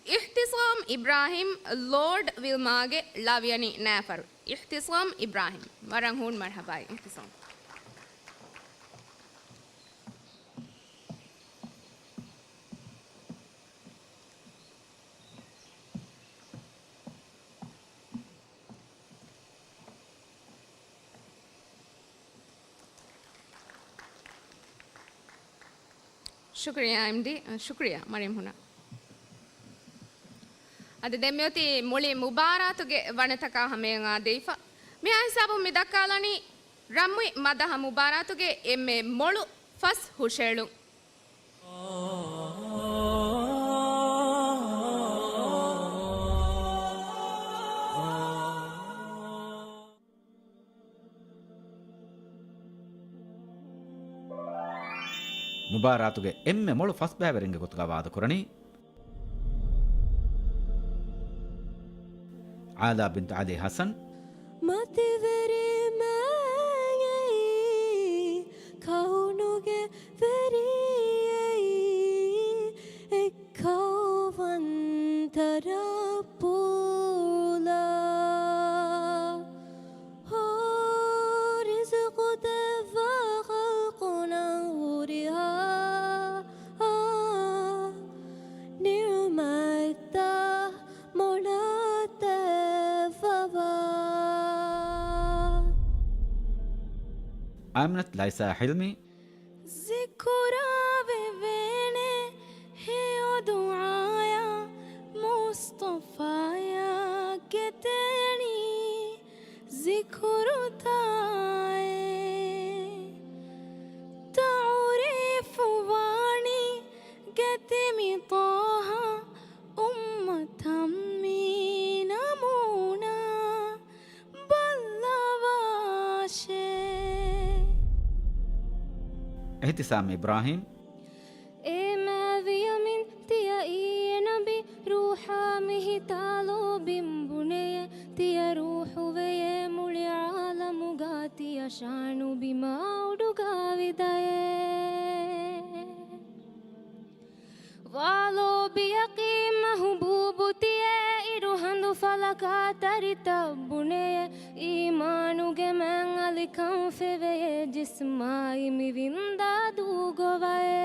އިޙްތިޞާމް އިބްރާހިމް، ލޯޑް ވިލްމާގެ ޅަވިޔަނި ނައިފަރު. އިޙްތިޞާމް އިބްރާހިމް، ވަރަށް ހޫން މަރްޙަބާއެއް އިޙްތިޞާމް. ޝުކުރިއްޔާ އެމްޑީ، ޝުކުރިއްޔާ މަރިޔަމް ހުނާ. އަދި ދެން މިއޮތީ މުޅި މުބާރާތުގެ ވަނަތަކާ ހަމަޔަށް އާދެވިފަ. މިހާ ހިސާބުން މި ދައްކާލަނީ ރަންމުއި މަދަހަ މުބާރާތުގެ އެންމެ މޮޅު ފަސް ހުށައެޅުން. މުބާރާތުގެ އެންމެ މޮޅު ފަސް ބައިވެރިންގެ ގޮތުގަ ވާދަކުރަނީ އާލާ ބިންތު އަލީ ހަސަން. މަތިވެރި މާތް އެއީ، ކައުނުގެ ވެރި އެއީ، އެއްކައުވަން ތަރައްޕޫލާ. ހޯ ރިޒުޤު ދެއްވާ ޚަލްޤުންނަށް ހުރިހާ ނިޢުމަތްތައް މޮޅަށް ދެއްވަވާ. އާމިނަތު ލައިސާ ހިލްމީ. ޒިކުރާވެވޭނެ ހެޔޮ ދުޢާއާ، މުސް ކުރުތާއޭ. ތަޢުރީފު ވާނީ ގެތިމި ޠާހާ އުއްމަތަށް މި ނަމޫނާ ބައްލަވާށޭ. އިހްތިސާމް އިބްރާހީމް. އޭ މާވިޔަމިން ތިޔައީ އެ ނަބީ ރޫޙާ މި ހިތާ ލޯބިން ބުނެޔޭ، ތިޔަ ރޫޙުވެޔޭ މުޅި ޢާލަމުގާ ތިޔަ ޝާނު ބިމާ އުޑުގާ ވިދައޭ. ވާ ލޯބިޔަކީ މަޙުބޫބު ތިޔަ އިރު ހަނދު ފަލަކާ ތަރިތައް ބުނެޔޭ، އީމާނުގެ މައިން އަލިކަން ފެވެޔޭ ޖިސްމާއި މި ވިންދާ ދޫގޮވައޭ.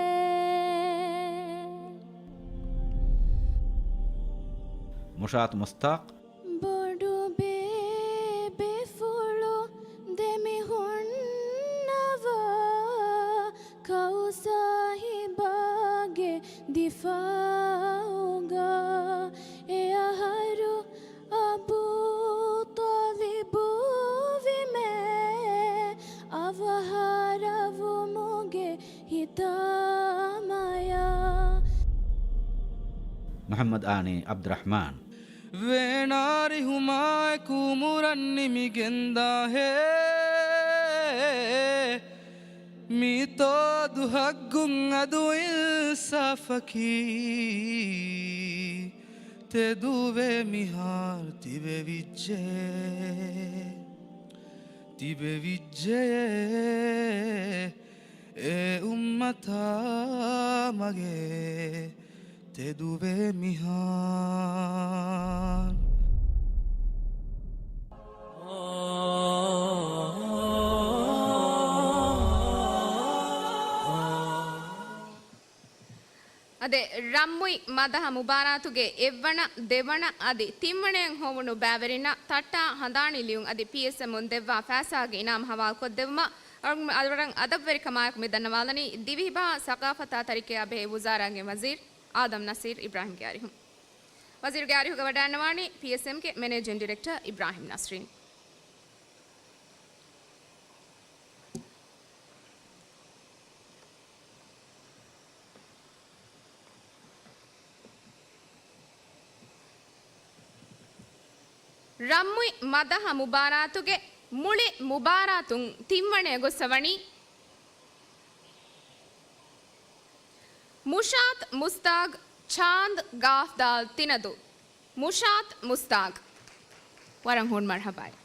މުޝާތު މުސްތާޤް. ބޮޑު ބޭބެފުޅު ދެމިހުންނަވާ ކައުސާހިބާގެ ދިފާއުގަ އެއަހަރު އަބޫ ޠާލިބު ވީމޭ އަވަހާރަވުމުގެ ހިތާމަޔާ. މުޙައްމަދު އާނީ ޢަބްދުއްރަޙްމާން. ވޭނާރިހުމާއެކު އުމުރަށް ނިމިގެންދާހޭ. މިއިތާ ދުހަށް ގުން އަދު އިންސާފަކީ. ތެދުވޭ މިހާރު ތިބެވިއްޖެ. ތިބެވިއްޖެ. އެ އުއްމަތާ މަގޭ ތެދުވޭ މިހާރު. އަދި ރަންމުއި މަދަހަ މުބާރާތުގެ އެއްވަނަ، ދެވަނަ އަދި ތިންވަނައިން ހޮވުނު ބައިވެރިންނަށް ތައްޓާ ހަނދާނީ ލިޔުން އަދި ޕީއެސްއެމުން ދެއްވާ ފައިސާގެ އިނާމް ހަވާލުކޮށްދެއްވުމަށް އަޅުގަނޑު އަދަބުވެރިކަމާއެކު މި ދަންނަވާލަނީ ދިވެހިބަހާ ސަޤާފަތާ ތަރިކަޔާ ބެހޭ ވުޒާރާގެ ވަޒީރު އާދަމް ނަސީރު އިބްރާހިމްގެ އަރިހުން. ވަޒީރުގެ އަރިހުގަ ވަޑައިންނަވާނީ ޕީއެސްއެމްގެ މެނޭޖިން ޑިރެކްޓަރ އިބްރާހިމް ނަސްރީން. ރަންމުއި މަދަހަ މުބާރާތުގެ މުޅި މުބާރާތުން ތިންވަނަޔަށް ގޮއްސަވަނީ މުޝާތް މުސްތާގް ޗާންދް ގާފްދާލް ތިނަދޫ. މުޝާތް މުސްތާގް. ވަރަށް ހޫނު މަރްޙަބާއެއް.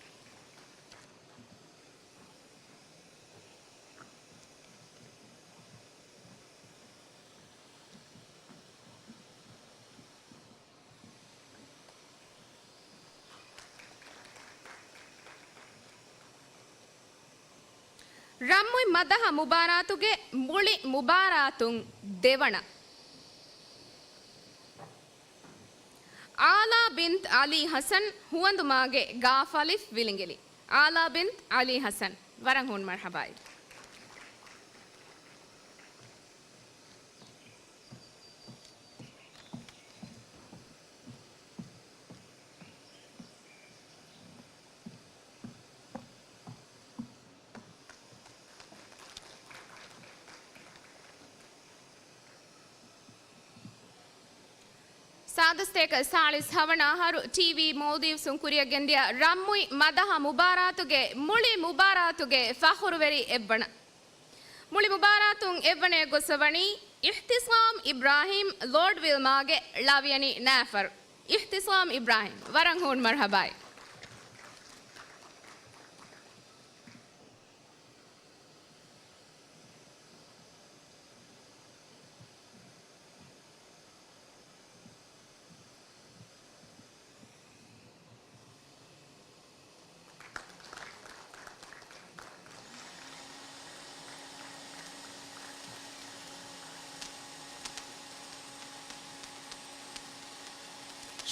ރަންމުއި މަދަހަ މުބާރާތުގެ މުޅި މުބާރާތުން ދެވަނަ. އާލާ ބިންތް އަލީ ޙަސަން ހުވަނދުމާގެ ގާފް އަލިފް ވިލިނގިލި. އާލާ ބިންތް އަލީ ޙަސަން. ވަރަށް ހޫނު މަރްޙަބާއެއް. ސާދަ ސަތޭކަ ސާޅީސް ހަވަނަ އަހަރު ޓީވީ މޯލްޑިވްސުން ކުރިއަށް ގެންދިޔަ ރަންމުއި މަދަހަ މުބާރާތުގެ މުޅި މުބާރާތުގެ ފަޚުރުވެރި އެއްވަނަ. މުޅި މުބާރާތުން އެއްވަނަޔަށް ގޮއްސަވަނީ އިޙްތިސާމް އިބްރާހީމް ލޯޑްވިލް މާގެ ޅަވިޔަނި ނައިފަރު. އިޙްތިސާމް އިބްރާހީމް، ވަރަށް ހޫނު މަރްޙަބާއެއް.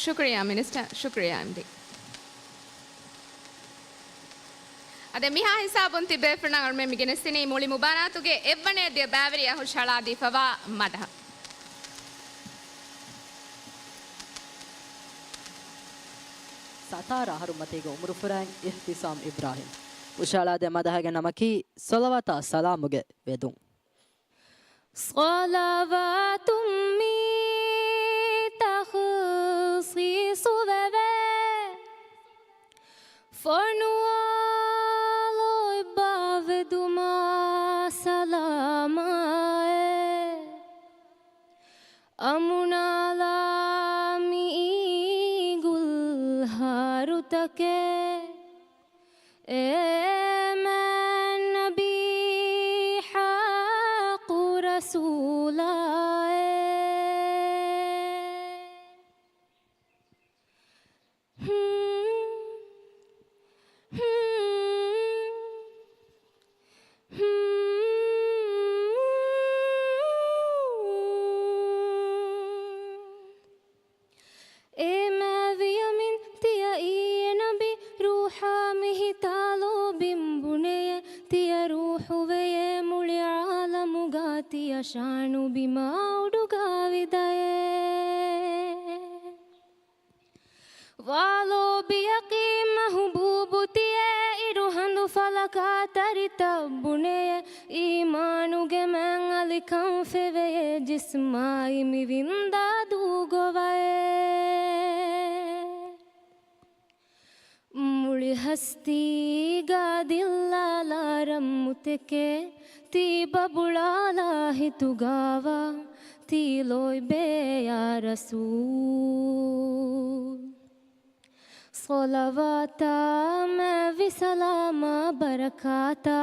ޝުކުރިއްޔާ މިނިސްޓަރ، ޝުކުރިއްޔާ އެމްޑީ. އަދި މިހާ ހިސާބުން ތިބޭފުޅުންނަށް އަޅުމެން މި ގެނެސްދިނީ މުޅި މުބާރާތުގެ އެއްވަނަޔަށް ދިޔަ ބައިވެރިޔާ ހުށަހަޅާދީފަވާ މަދަހަ. ސާ ހަތާރަ އަހަރު މަތީގެ އުމުރުފުރާތް އިހްތިސާމް އިބްރާހިމް. ހުށައަޅާދޭ މަދަހަގެ ނަމަކީ ޞަލަވާތާ ސަލާމުގެ ވެދުން. ޞަލަވާތު މި ތަޚްޞީޞުވެވޭ، ފޮނުވާލޯތްބާ ވެދުމާ ސަލާމާއޭ. އަމުނާލާ މިއީ ގުލްހާރުތަކެއް، އޭ މާތް ނަބީ ޙައްޤު ރަސޫލާއޭ. އޭ މާވިޔަމިން ތިޔައީ އެ ނަބީ ރޫޙާ މި ހިތާ ލޯބިން ބުނެޔޭ. ތިޔަ ރޫޙުވެޔޭ މުޅި ޢާލަމުގާ ތިޔަ ޝާނު ބިމާ އުޑުގާ ވިދައޭ. ވާ ލޯބިޔަކީ މަޙުބޫބު ތިޔަ އިރު ހަނދު ފަލަކާ ތަރިތައް ބުނެޔޭ. އީމާނުގެ މާތް އަލިކަން ފެވެޔޭ ޖިސްމާއި މި ވިންދާ ދޫ ގޮވައޭ. މުޅި ހަސްތީގާ ދިއްލާލާ ރަންމުތެކޭ، ތީ ބަބުޅާލާ ހިތުގާވާ، ތީ ލޯތްބޭ ޔާ ރަސޫލް. ޞަލަވާތާ މާތްވި ސަލާމާ ބަރަކާތާ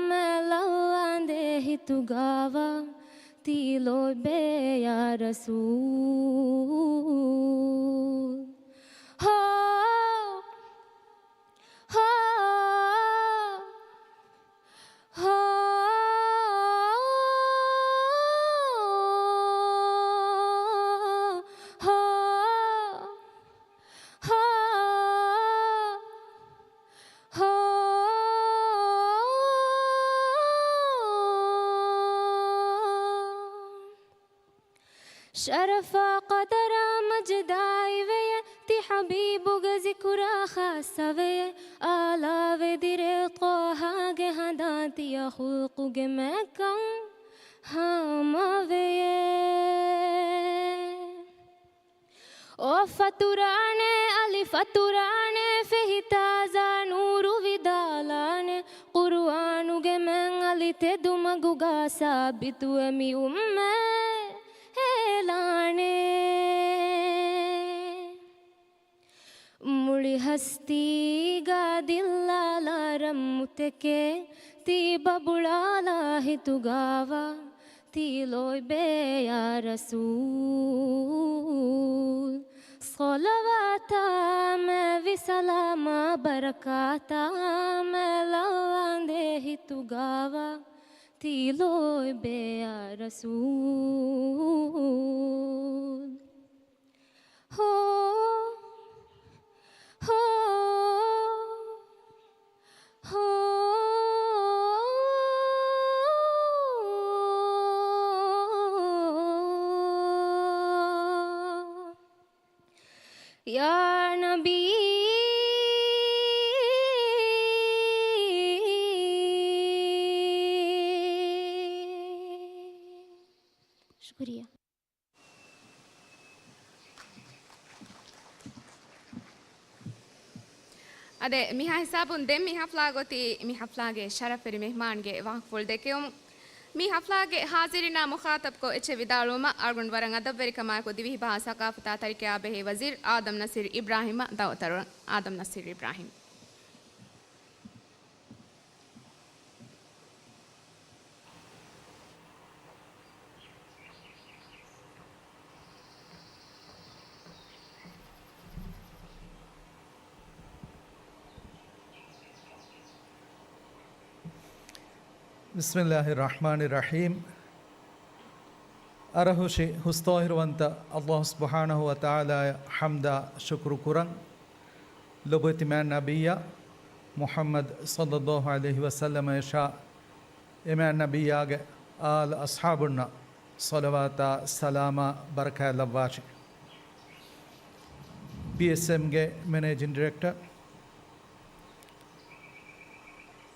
މާތް ލައްވާނދޭ ހިތުގާވާ، ތީ ލޯތްބޭ ޔާ ރަސޫލް. ހޯ، ހޯ، ހޯ، ހޯ، ހޯ. ޝަރަފާ ޤަދަރާ މަޖިދާއިވެޔޭ، ތި ޙަބީބުގެ ޒިކުރާ ޚާއްޞަވެޔޭ. އާލާވެދިރޭ ޠާހާގެ ހަނދާން ތިޔަ ޚުލްޤުގެ މާތްކަން ހާމާވެޔޭ. އޮށް ފަތުރާނެ، އަލި ފަތުރާނެ، ފެހި ތާޒާ ނޫރު ވިދާލާނެ. ޤުރުއާނުގެ މާތް އަލި ތެދުމަގުގާ ސާބިތުވެ މި އުއްމަތް ހޭލާނެ. މުޅި ހަސްތީގާ ދިއްލާލާ ރަންމުތެކޭ، ތީ ބަބުޅާލާ ހިތުގާވާ، ތީ ލޯތްބޭ ޔާ ރަސޫލް. ޞަލަވާތާ މާތްވި ސަލާމާ ބަރަކާތާ މާތް ލައްވާނދޭ ހިތުގާވާ، ތީ ލޯތްބޭ ޔާ ރަސޫލް. ހޯ، ހޯ، ހޯ. ޔާ ނަބީ. ޝުކުރިއްޔާ. އާދެ، މިހާ ހިސާބުން ދެން މި ހަފްލާގަ އޮތީ މި ހަފްލާގެ ޝަރަފްވެރި މެހްމާންގެ ވާހަކަފުޅު ދެކެވުމުން. މި ހަފްލާގެ ހާޒިރިންނާ މުޚާތަބްކޮށް އެއްޗެއް ވިދާޅުވުމަށް އަޅުގަނޑު ވަރަށް އަދަބުވެރިކަމާއެކު ދިވެހިބަހާ ސަޤާފަތާ ތަރިކަޔާ ބެހޭ ވަޒީރު އާދަމް ނަސީރު އިބްރާހިމަށް ދަޢުވަތު އަރުވަން. އާދަމް ނަސީރު އިބްރާހިމް. ބިސްމިއްލާހި ރަޙްމާނި ރަޙީމް. އަރަހުށި ހުސްޠާހިރުވަންތަ އައްލާހު ސުބްޙާނަހު ވަތަޢާލާއަށް ޙަމްދާ ޝުކުރު ކުރަން. ލޮބުވެތި މާތް ނަބިއްޔާ މުޙައްމަދު ޞައްލައްލާހު ޢަލައިހި ވަސައްލަމައަށާ އެ މާތް ނަބިއްޔާގެ އާލް އަޞްޙާބުންނަށް ޞަލަވާތާ ސަލާމާ ބަރަކާތް ލައްވާށި. ޕީއެސްއެމްގެ މެނޭޖިން ޑިރެކްޓަރ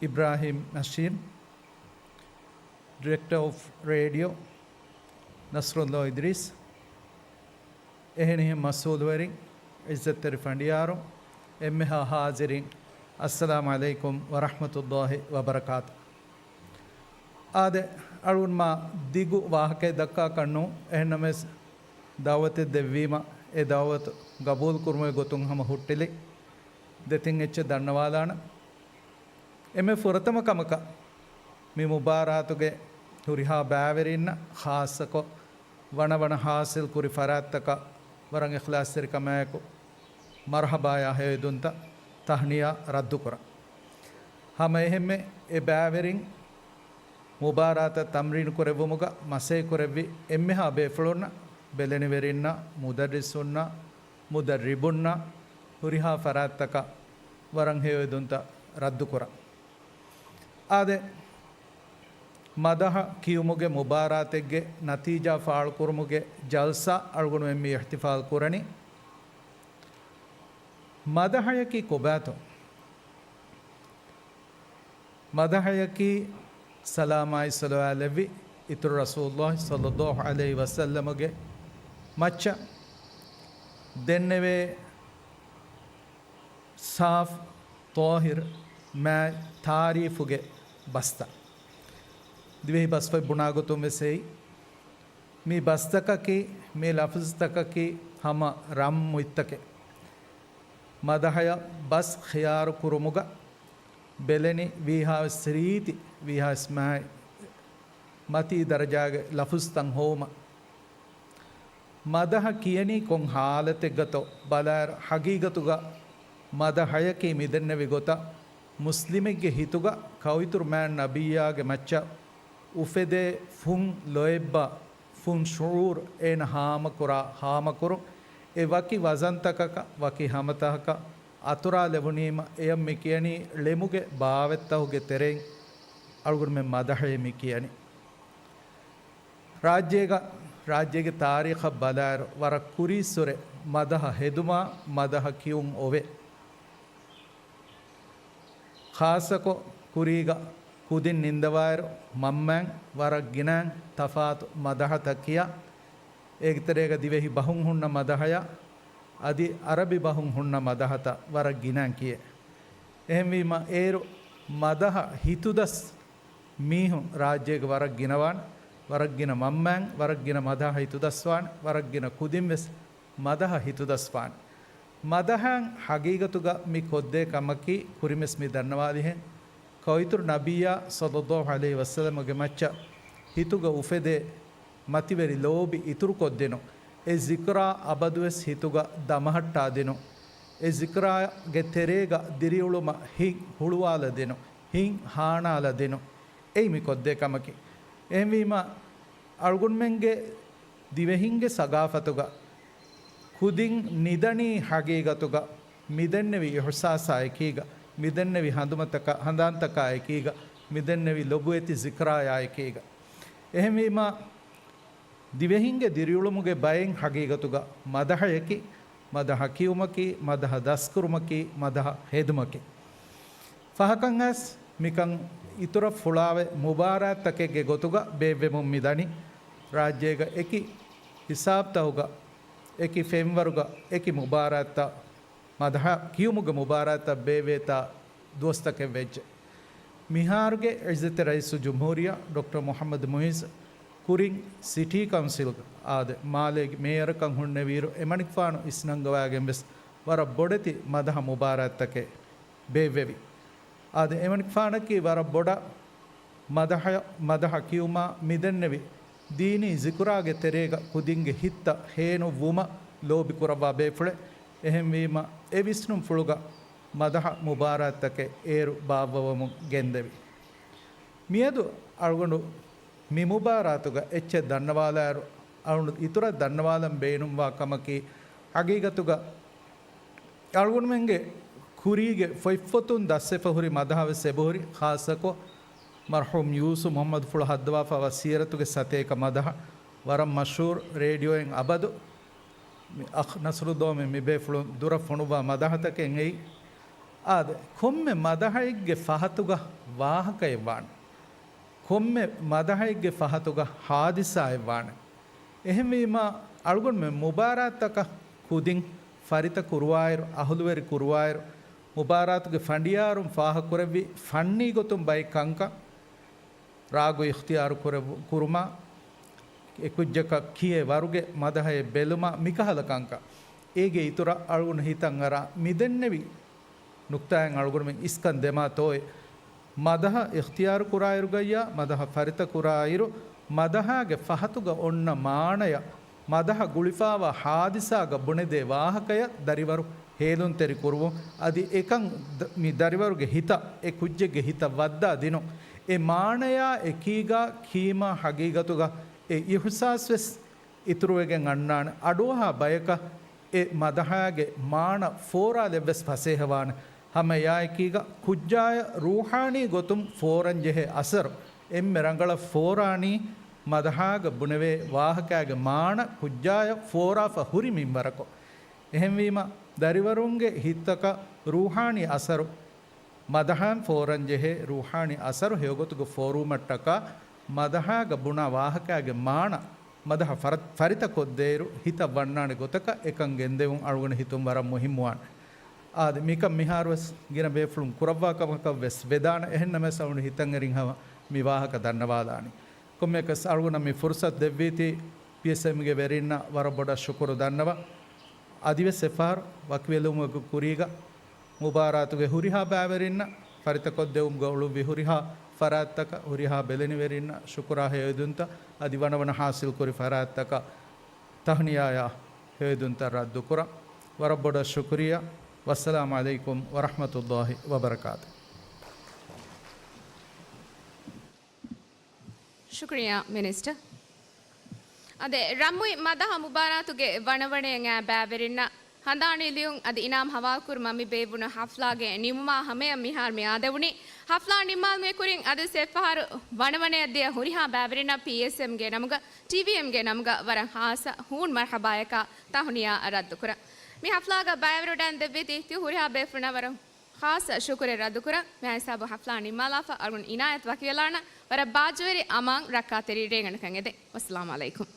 އިބްރާހިމް ނަޝީމް، ޑިރެކްޓަރ އޮފް ރޭޑިއޯ ނަސްރުﷲ އިދްރީސް، އެހެނިހެން މަސްއޫލުވެރިން، ޢިއްޒަތްތެރި ފަނޑިޔާރު، އެންމެހާ ޙާޟިރީން، އައްސަލާމު ޢަލައިކުމް ވަރަޙްމަތުﷲ ވަބަރަކާތު. އާދެ، އަޅުން މާ ދިގު ވާހަކައެއް ދައްކާކަށް ނޫން، އެހެންނަމަވެސް ދަޢުވަތެއް ދެއްވީމަ، އެ ދަޢުވަތު ގަބޫލުކުރުމުގެ ގޮތުން ހަމަ ހުއްޓިލި ދެތިން އެއްޗެއް ދަންނަވާލާނަން. އެންމެ ފުރަތަމަ ކަމަކަށް، މި މުބާރާތުގެ ހުރިހާ ބައިވެރިންނަށް، ޚާއްޞަކޮށް ވަނަ ވަނަ ޙާޞިލް ކުރި ފަރާތްތަކަށް ވަރަށް އިޚްލާޞްތެރިކަމާއެކު މަރްޙަބާޔާ ހެޔޮއެދުންތައް، ތަހްނިޔާ ރައްދުކުރަން. ހަމަ އެހެންމެ އެ ބައިވެރިން މުބާރާތަށް ތަމްރީނު ކުރެއްވުމުގަ މަސައްކަތް ކުރެއްވި އެންމެހާ ބޭފުޅުންނަށް، ބެލެނިވެރިންނަށް، މުދައްރިސުންނަށް، މުދައްރިބުންނަށް، ހުރިހާ ފަރާތްތަކަށް ވަރަށް ހެޔޮއެދުންތައް ރައްދުކުރަން. އާދެ، މަދަޙަ ކިޔުމުގެ މުބާރާތެއްގެ ނަތީޖާ ފާޅުކުރުމުގެ ޖަލްސާ އަޅުގަނޑުމެން މި އިޙްތިފާލް ކުރަނީ. މަދަޙަޔަކީ ކޮބާތޯ؟ މަދަޙަޔަކީ ސަލާމާއި ޞަލަވާތް ލެއްވި އިތުރު ރަސޫލުﷲ ޞައްލަﷲ ޢަލައިހި ވަސައްލަމަގެ މައްޗަށް ދެންނެވޭ ސާފު، ޠާހިރު، މާތް ތާރީފުގެ ބަސްތައް. ދިވެހި ބަސްފަތް ބުނާގޮތުން ވެސް އެއީ، މި ބަސްތަކަކީ، މި ލަފުޒުތަކަކީ ހަމަ ރަން މުއްތަކެއް. މަދަޙަޔަށް ބަސް ޚިޔާރު ކުރުމުގަ ބެލެނި ވީހާވެސް ރީތި، ވީހާވެސް މާތް މަތީ ދަރަޖާގެ ލަފުޒުތައް ހޮވުމަށް. މަދަޙަ ކިޔަނީ ކޮން ޙާލަތެއްގަތޯ ބަލާއިރު، ޙަޤީޤަތުގަ މަދަޙަޔަކީ މިދެންނެވި ގޮތަށް މުސްލިމެއްގެ ހިތުގަ ކައުއިތުރު މާތް ނަބިއްޔާގެ މައްޗަށް އުފެދޭ ފުން ލޯތްބާ، ފުން ޝުޢޫރު އޭނަ ހާމަކުރާ ހާމަކުރުން، އެ ވަކި ވަޒަންތަކަކަށް، ވަކި ހަމަތަކަކަށް އަތުރާލެވުނީމަ، އެޔަށް މި ކިޔަނީ ޅެމުގެ ބާވަތްތަހުގެ ތެރެއިން އަޅުގަނޑުމެން މަދަޙައޭ މި ކިޔަނީ. ރާއްޖޭގަ، ރާއްޖޭގެ ތާރީޚަށް ބަލާއިރު، ވަރަށް ކުރީއްސުރެ މަދަޙަ ހެދުމާ، މަދަޙަ ކިޔުން އޮވޭ. ޚާއްޞަކޮށް، ކުރީގަ ކުދިން ނިންދަވާއިރު، މަންމައިން ވަރަށް ގިނައިން ތަފާތު މަދަޙަތައް ކިޔާ، އޭގެ ތެރޭގަ ދިވެހި ބަހުން ހުންނަ މަދަޙަޔާ، އަދި އަރަބި ބަހުން ހުންނަ މަދަޙަތައް ވަރަށް ގިނައިން ކިޔޭ. އެހެންވީމަ، އޭރު މަދަޙަ ހިތުދަސް މީހުން ރާއްޖޭގަ ވަރަށް ގިނަވާނެ، ވަރަށް ގިނަ މަންމައިން ވަރަށް ގިނަ މަދަޙަ ހިތުދަސްވާނެ، ވަރަށް ގިނަ ކުދިން ވެސް މަދަޙަ ހިތުދަސްވާނެ. މަދަޙައިން ޙަޤީޤަތުގަ މި ކޮށްދޭ ކަމަކީ، ކުރިންވެސް މި ދަންނަވާލިހެން، ކައުއިތުރު ނަބިއްޔާ ޞައްލައްލާހު ޢަލައިހި ވަސައްލަމަގެ މައްޗަށް ހިތުގަ އުފެދޭ މަތިވެރި ލޯބި އިތުރުކޮށްދިނުން، އެ ޒިކްރާ އަބަދުވެސް ހިތުގަ ދަމަހައްޓާދިނުން، އެ ޒިކްރާގެ ތެރޭގަ ދިރިއުޅުމަށް ހިތް ހުޅުވާލަދިނުން، ހިތް ހާނާލަދިނުން، އެއީ މި ކޮށްދޭ ކަމަކީ. އެހެންވީމަ، އަޅުގަނޑުމެންގެ ދިވެހިންގެ ސަގާފަތުގަ ކުދިން ނިދަނީ ޙަޤީޤަތުގަ މިދެންނެވި އިޙްސާސާ އެކީގަ، މިދެންނެވި ހަނދުމަތަކާ، ހަނދާންތަކާ އެކީގަ، މިދެންނެވި ލޮބުވެތި ޒިކްރާޔާ އެކީގަ. އެހެންވީމަ، ދިވެހިންގެ ދިރިއުޅުމުގެ ބައެއް ޙަޤީޤަތުގަ މަދަޙަޔަކީ، މަދަޙަ ކިޔުމަކީ، މަދަޙަ ދަސްކުރުމަކީ، މަދަޙަ ހެދުމަކީ. ފަހަކަށް އައިސް މިކަން އިތުރަށް ފުޅާވެ، މުބާރާތްތަކެއްގެ ގޮތުގަ ބޭއްވެމުން މިދަނީ. ރާއްޖޭގަ އެކި ހިސާބްތަހުގަ، އެކި ފެންވަރުގަ، އެކި މުބާރާތްތައް، މަދަޙަ ކިޔުމުގެ މުބާރާތްތައް ބޭއްވޭތާ ދުވަސްތަކެއް ވެއްޖެ. މިހާރުގެ ޢިއްޒަތްތެރި ރައީސުލްޖުމްހޫރިއްޔާ ޑޮކްޓަރ މުޙައްމަދު މުޢިއްޒު ކުރިން ސިޓީ ކައުންސިލްގަ އާދެ، މާލޭގެ މޭޔަރަކަށް ހުންނެވިއިރު، އެމަނިކުފާނު އިސްނަންގަވާގެން ވެސް ވަރަށް ބޮޑެތި މަދަޙަ މުބާރާތްތަކެއް ބޭއްވެވި. އާދެ، އެމަނިކުފާނަކީ ވަރަށް ބޮޑަށް މަދަޙަ، މަދަޙަ ކިޔުމާ މިދެންނެވި ދީނީ ޒިކުރާގެ ތެރޭގަ ކުދިންގެ ހިތްތައް ހޭނުއްވުމަށް ލޯބި ކުރައްވާ ބޭފުޅެއް. އެހެންވީމަ، އެ ވިސްނުންފުޅުގަ މަދަޙަ މުބާރާތްތަކެއް އޭރު ބާއްވަވަމުން ގެންދެވި. މިއަދު އަޅުގަނޑު މި މުބާރާތުގަ އެއްޗެއް ދަންނަވާލާއިރު، އަޅުގަނޑު އިތުރަށް ދަންނަވާލަން ބޭނުންވާ ކަމަކީ، ޙަޤީޤަތުގަ އަޅުގަނޑުމެންގެ ކުރީގެ ފޮތްފޮތުން ދަސްވެފަ ހުރި މަދަޙަވެސް އެބަހުރި، ޚާއްޞަކޮށް މަރްޙޫމް ޔޫސުފް މުޙައްމަދުފުޅު ހައްދަވާފައިވާ ސީރަތުގެ ސަތޭކަ މަދަޙަ، ވަރަށް މަޝްހޫރު ރޭޑިއޯއިން އަބަދު މި އަޚް ނަސްރު ދޯމެ މި ބޭފުޅުން ދުރަށް ފޮނުއްވާ މަދަހަތަކެއް އެއީ. އާދެ، ކޮންމެ މަދަހައެއްގެ ފަހަތުގަ ވާހަކައެއް ވާނެ. ކޮންމެ މަދަހައެއްގެ ފަހަތުގަ ހާދިސާއެއް ވާނެ. އެހެންވީމާ، އަޅުގަނޑުމެން މުބާރާތްތަކަށް ކުދިން ފަރިތަ ކުރުވާއިރު، އަހުލުވެރި ކުރުވާއިރު، މުބާރާތުގެ ފަނޑިޔާރުން ފާހަގަކުރެއްވި ފަންނީ ގޮތުން ބައެއް ކަންކަން، ރާގު އިޚްތިޔާރު ކުރެއްވު-، ކުރުމާ، އެކުއްޖަކަށް ކިޔޭ ވަރުގެ މަދަހައެއް ބެލުމާ، މިކަހަލަ ކަންކަން. އޭގެ އިތުރަށް އަޅުގަނޑު ހިތަށް އަރާ މިދެންނެވި ނުކްތާއިން އަޅުގަނޑުމެން އިސްކަން ދެމާ ތޯއޭ. މަދަހަ އިޚްތިޔާރު ކުރާއިރުގައްޔާ، މަދަހަ ފަރިތަ ކުރާއިރު، މަދަހާގެ ފަހަތުގަ އޮންނަ މާނަޔަށް، މަދަހަ ގުޅިފާވާ ހާދިސާގަ ބުނެދޭ ވާހަކަޔަށް ދަރިވަރު ހޭލުންތެރި ކުރުވުން. އަދި އެކަން ދ-، މި ދަރިވަރުގެ ހިތަށް އެ ކުއްޖެއްގެ ހިތަށް ވައްދާ ދިނުން. އެ މާނަޔާ އެކީގަ ކީމާ ހަގީގަތުގަ އެ އިޙުސާސް ވެސް އިތުރުވެގެން އަންނާނެ. އަޑުއަހާ ބަޔަކަށް އެ މަދަހާގެ މާނަ ފޯރާލެއްވެސް ފަސޭހަވާނެ. ހަމަ އެއާއެކީގަ ކުއްޖާޔަށް ރޫޙާނީ ގޮތުން ފޯރަންޖެހޭ އަސަރު، އެންމެ ރަނގަޅަށް ފޯރާނީ މަދަހާގަ ބުނެވޭ ވާހަކާގެ މާނަ ކުއްޖާޔަށް ފޯރާފަ ހުރި މިންވަރަކު. އެހެންވީމަ، ދަރިވަރުންގެ ހިތްތަކަށް ރޫޙާނީ އަސަރު، މަދަހާން ފޯރަންޖެހޭ ރޫޙާނީ އަސަރު ހެޔޮގޮތުގަ ފޯރުވުމަށްޓަކާ، މަދަހާގަ ބުނާ ވާހަކާގެ މާނަ މަދަހަ ފަރ-، ފަރިތަކޮށްދޭއިރު ހިތަށް ވަންނާނެ ގޮތަކަށް އެކަން ގެންދެވުން އަޅުގަނޑު ހިތުން ވަރަށް މުހިއްމުވާނެ. އާދެ، މިކަން މިހާރުވެސް ގިނަ ބޭފުޅުން ކުރައްވާ ކަމަކަށް ވެސް ވެދާނެ. އެހެންނަމަވެސް އަޅުގަނޑު ހިތަށް އެރިން ހަމަ މި ވާހަކަ ދަންނަވާލާނީ. ކޮންމެއަކަސް އަޅުގަނޑަށް މި ފުރުސަތު ދެއްވީތީ ޕީއެސްއެމްގެ ވެރިންނަށް ވަރަށް ބޮޑަށް ޝުކުރު ދަންނަވަން. އަދިވެސް އެއްފަހަރު ވަކިވެލުމުގެ ކުރީގަ މުބާރާތުގެ ހުރިހާ ބައިވެރިންނަށް ފަރިތަކޮށްދެވުމުގަ އުޅުއްވި ހުރިހާ ފަރާތްތަކަށް، ހުރިހާ ބެލެނިވެރިންނަށް ޝުކުރާ ހެޔޮއެދުންތައް، އަދި ވަނަވަނަ ހާސިލްކުރި ފަރާތްތަކަށް ތަހުނިޔާޔާ ހެޔޮއެދުންތައް ރައްދުކުރަން. ވަރަށް ބޮޑަށް ޝުކުރިއްޔާ. ވައްސަލާމް ޢަލައިކުމް ވަރަޙްމަތުﷲި ވަބަރަކާތުހު. ޝުކުރިއްޔާ މިނިސްޓަރ. އަދި ރަންމުއި މަދަހަ މުބާރާތުގެ ވަނަވަނައިން އައި ބައިވެރިންނަށް ހަނދާނީ ލިޔުން އަދި އިނާމް ހަވާލުކުރުމަށް މި ބޭއްވުނު ހަފްލާގެ ނިމުމާ ހަމަޔަށް މިހާރު މި އާދެވުނީ. ހަފްލާ ނިންމާލުމުގެ ކުރިން އަދިވެސް އެއްފަހަރު ވަނަވަނައަށް ދިޔަ ހުރިހާ ބައިވެރިންނަށް ޕީއެސްއެމްގެ ނަމުގަ، ޓީވީއެމްގެ ނަމުގަ ވަރަށް ހާއްސަ ހޫނު މަރްޙަބާޔަކާ ތަހުނިޔާ ރައްދުކުރަން. މި ހަފްލާގަ ބައިވެރިވެވަޑައިގެން ދެއްވީތީ ތި ހުރިހާ ބޭފުޅުންނަށް ވަރަށް ޚާއްޞަ ޝުކުރެއް ރައްދުކުރަން. މިހާ ހިސާބު ހަފްލާ ނިންމާލާފަ. އަޅުގަނޑު އިނާޔަތް ވަކިވެލާނަން. ވަރަށް ބާއްޖަވެރި އަމާން ރައްކާތެރި ރޭގަނޑަކަށް އެދެން. ވައްސަލާމް ޢަލައިކުމް.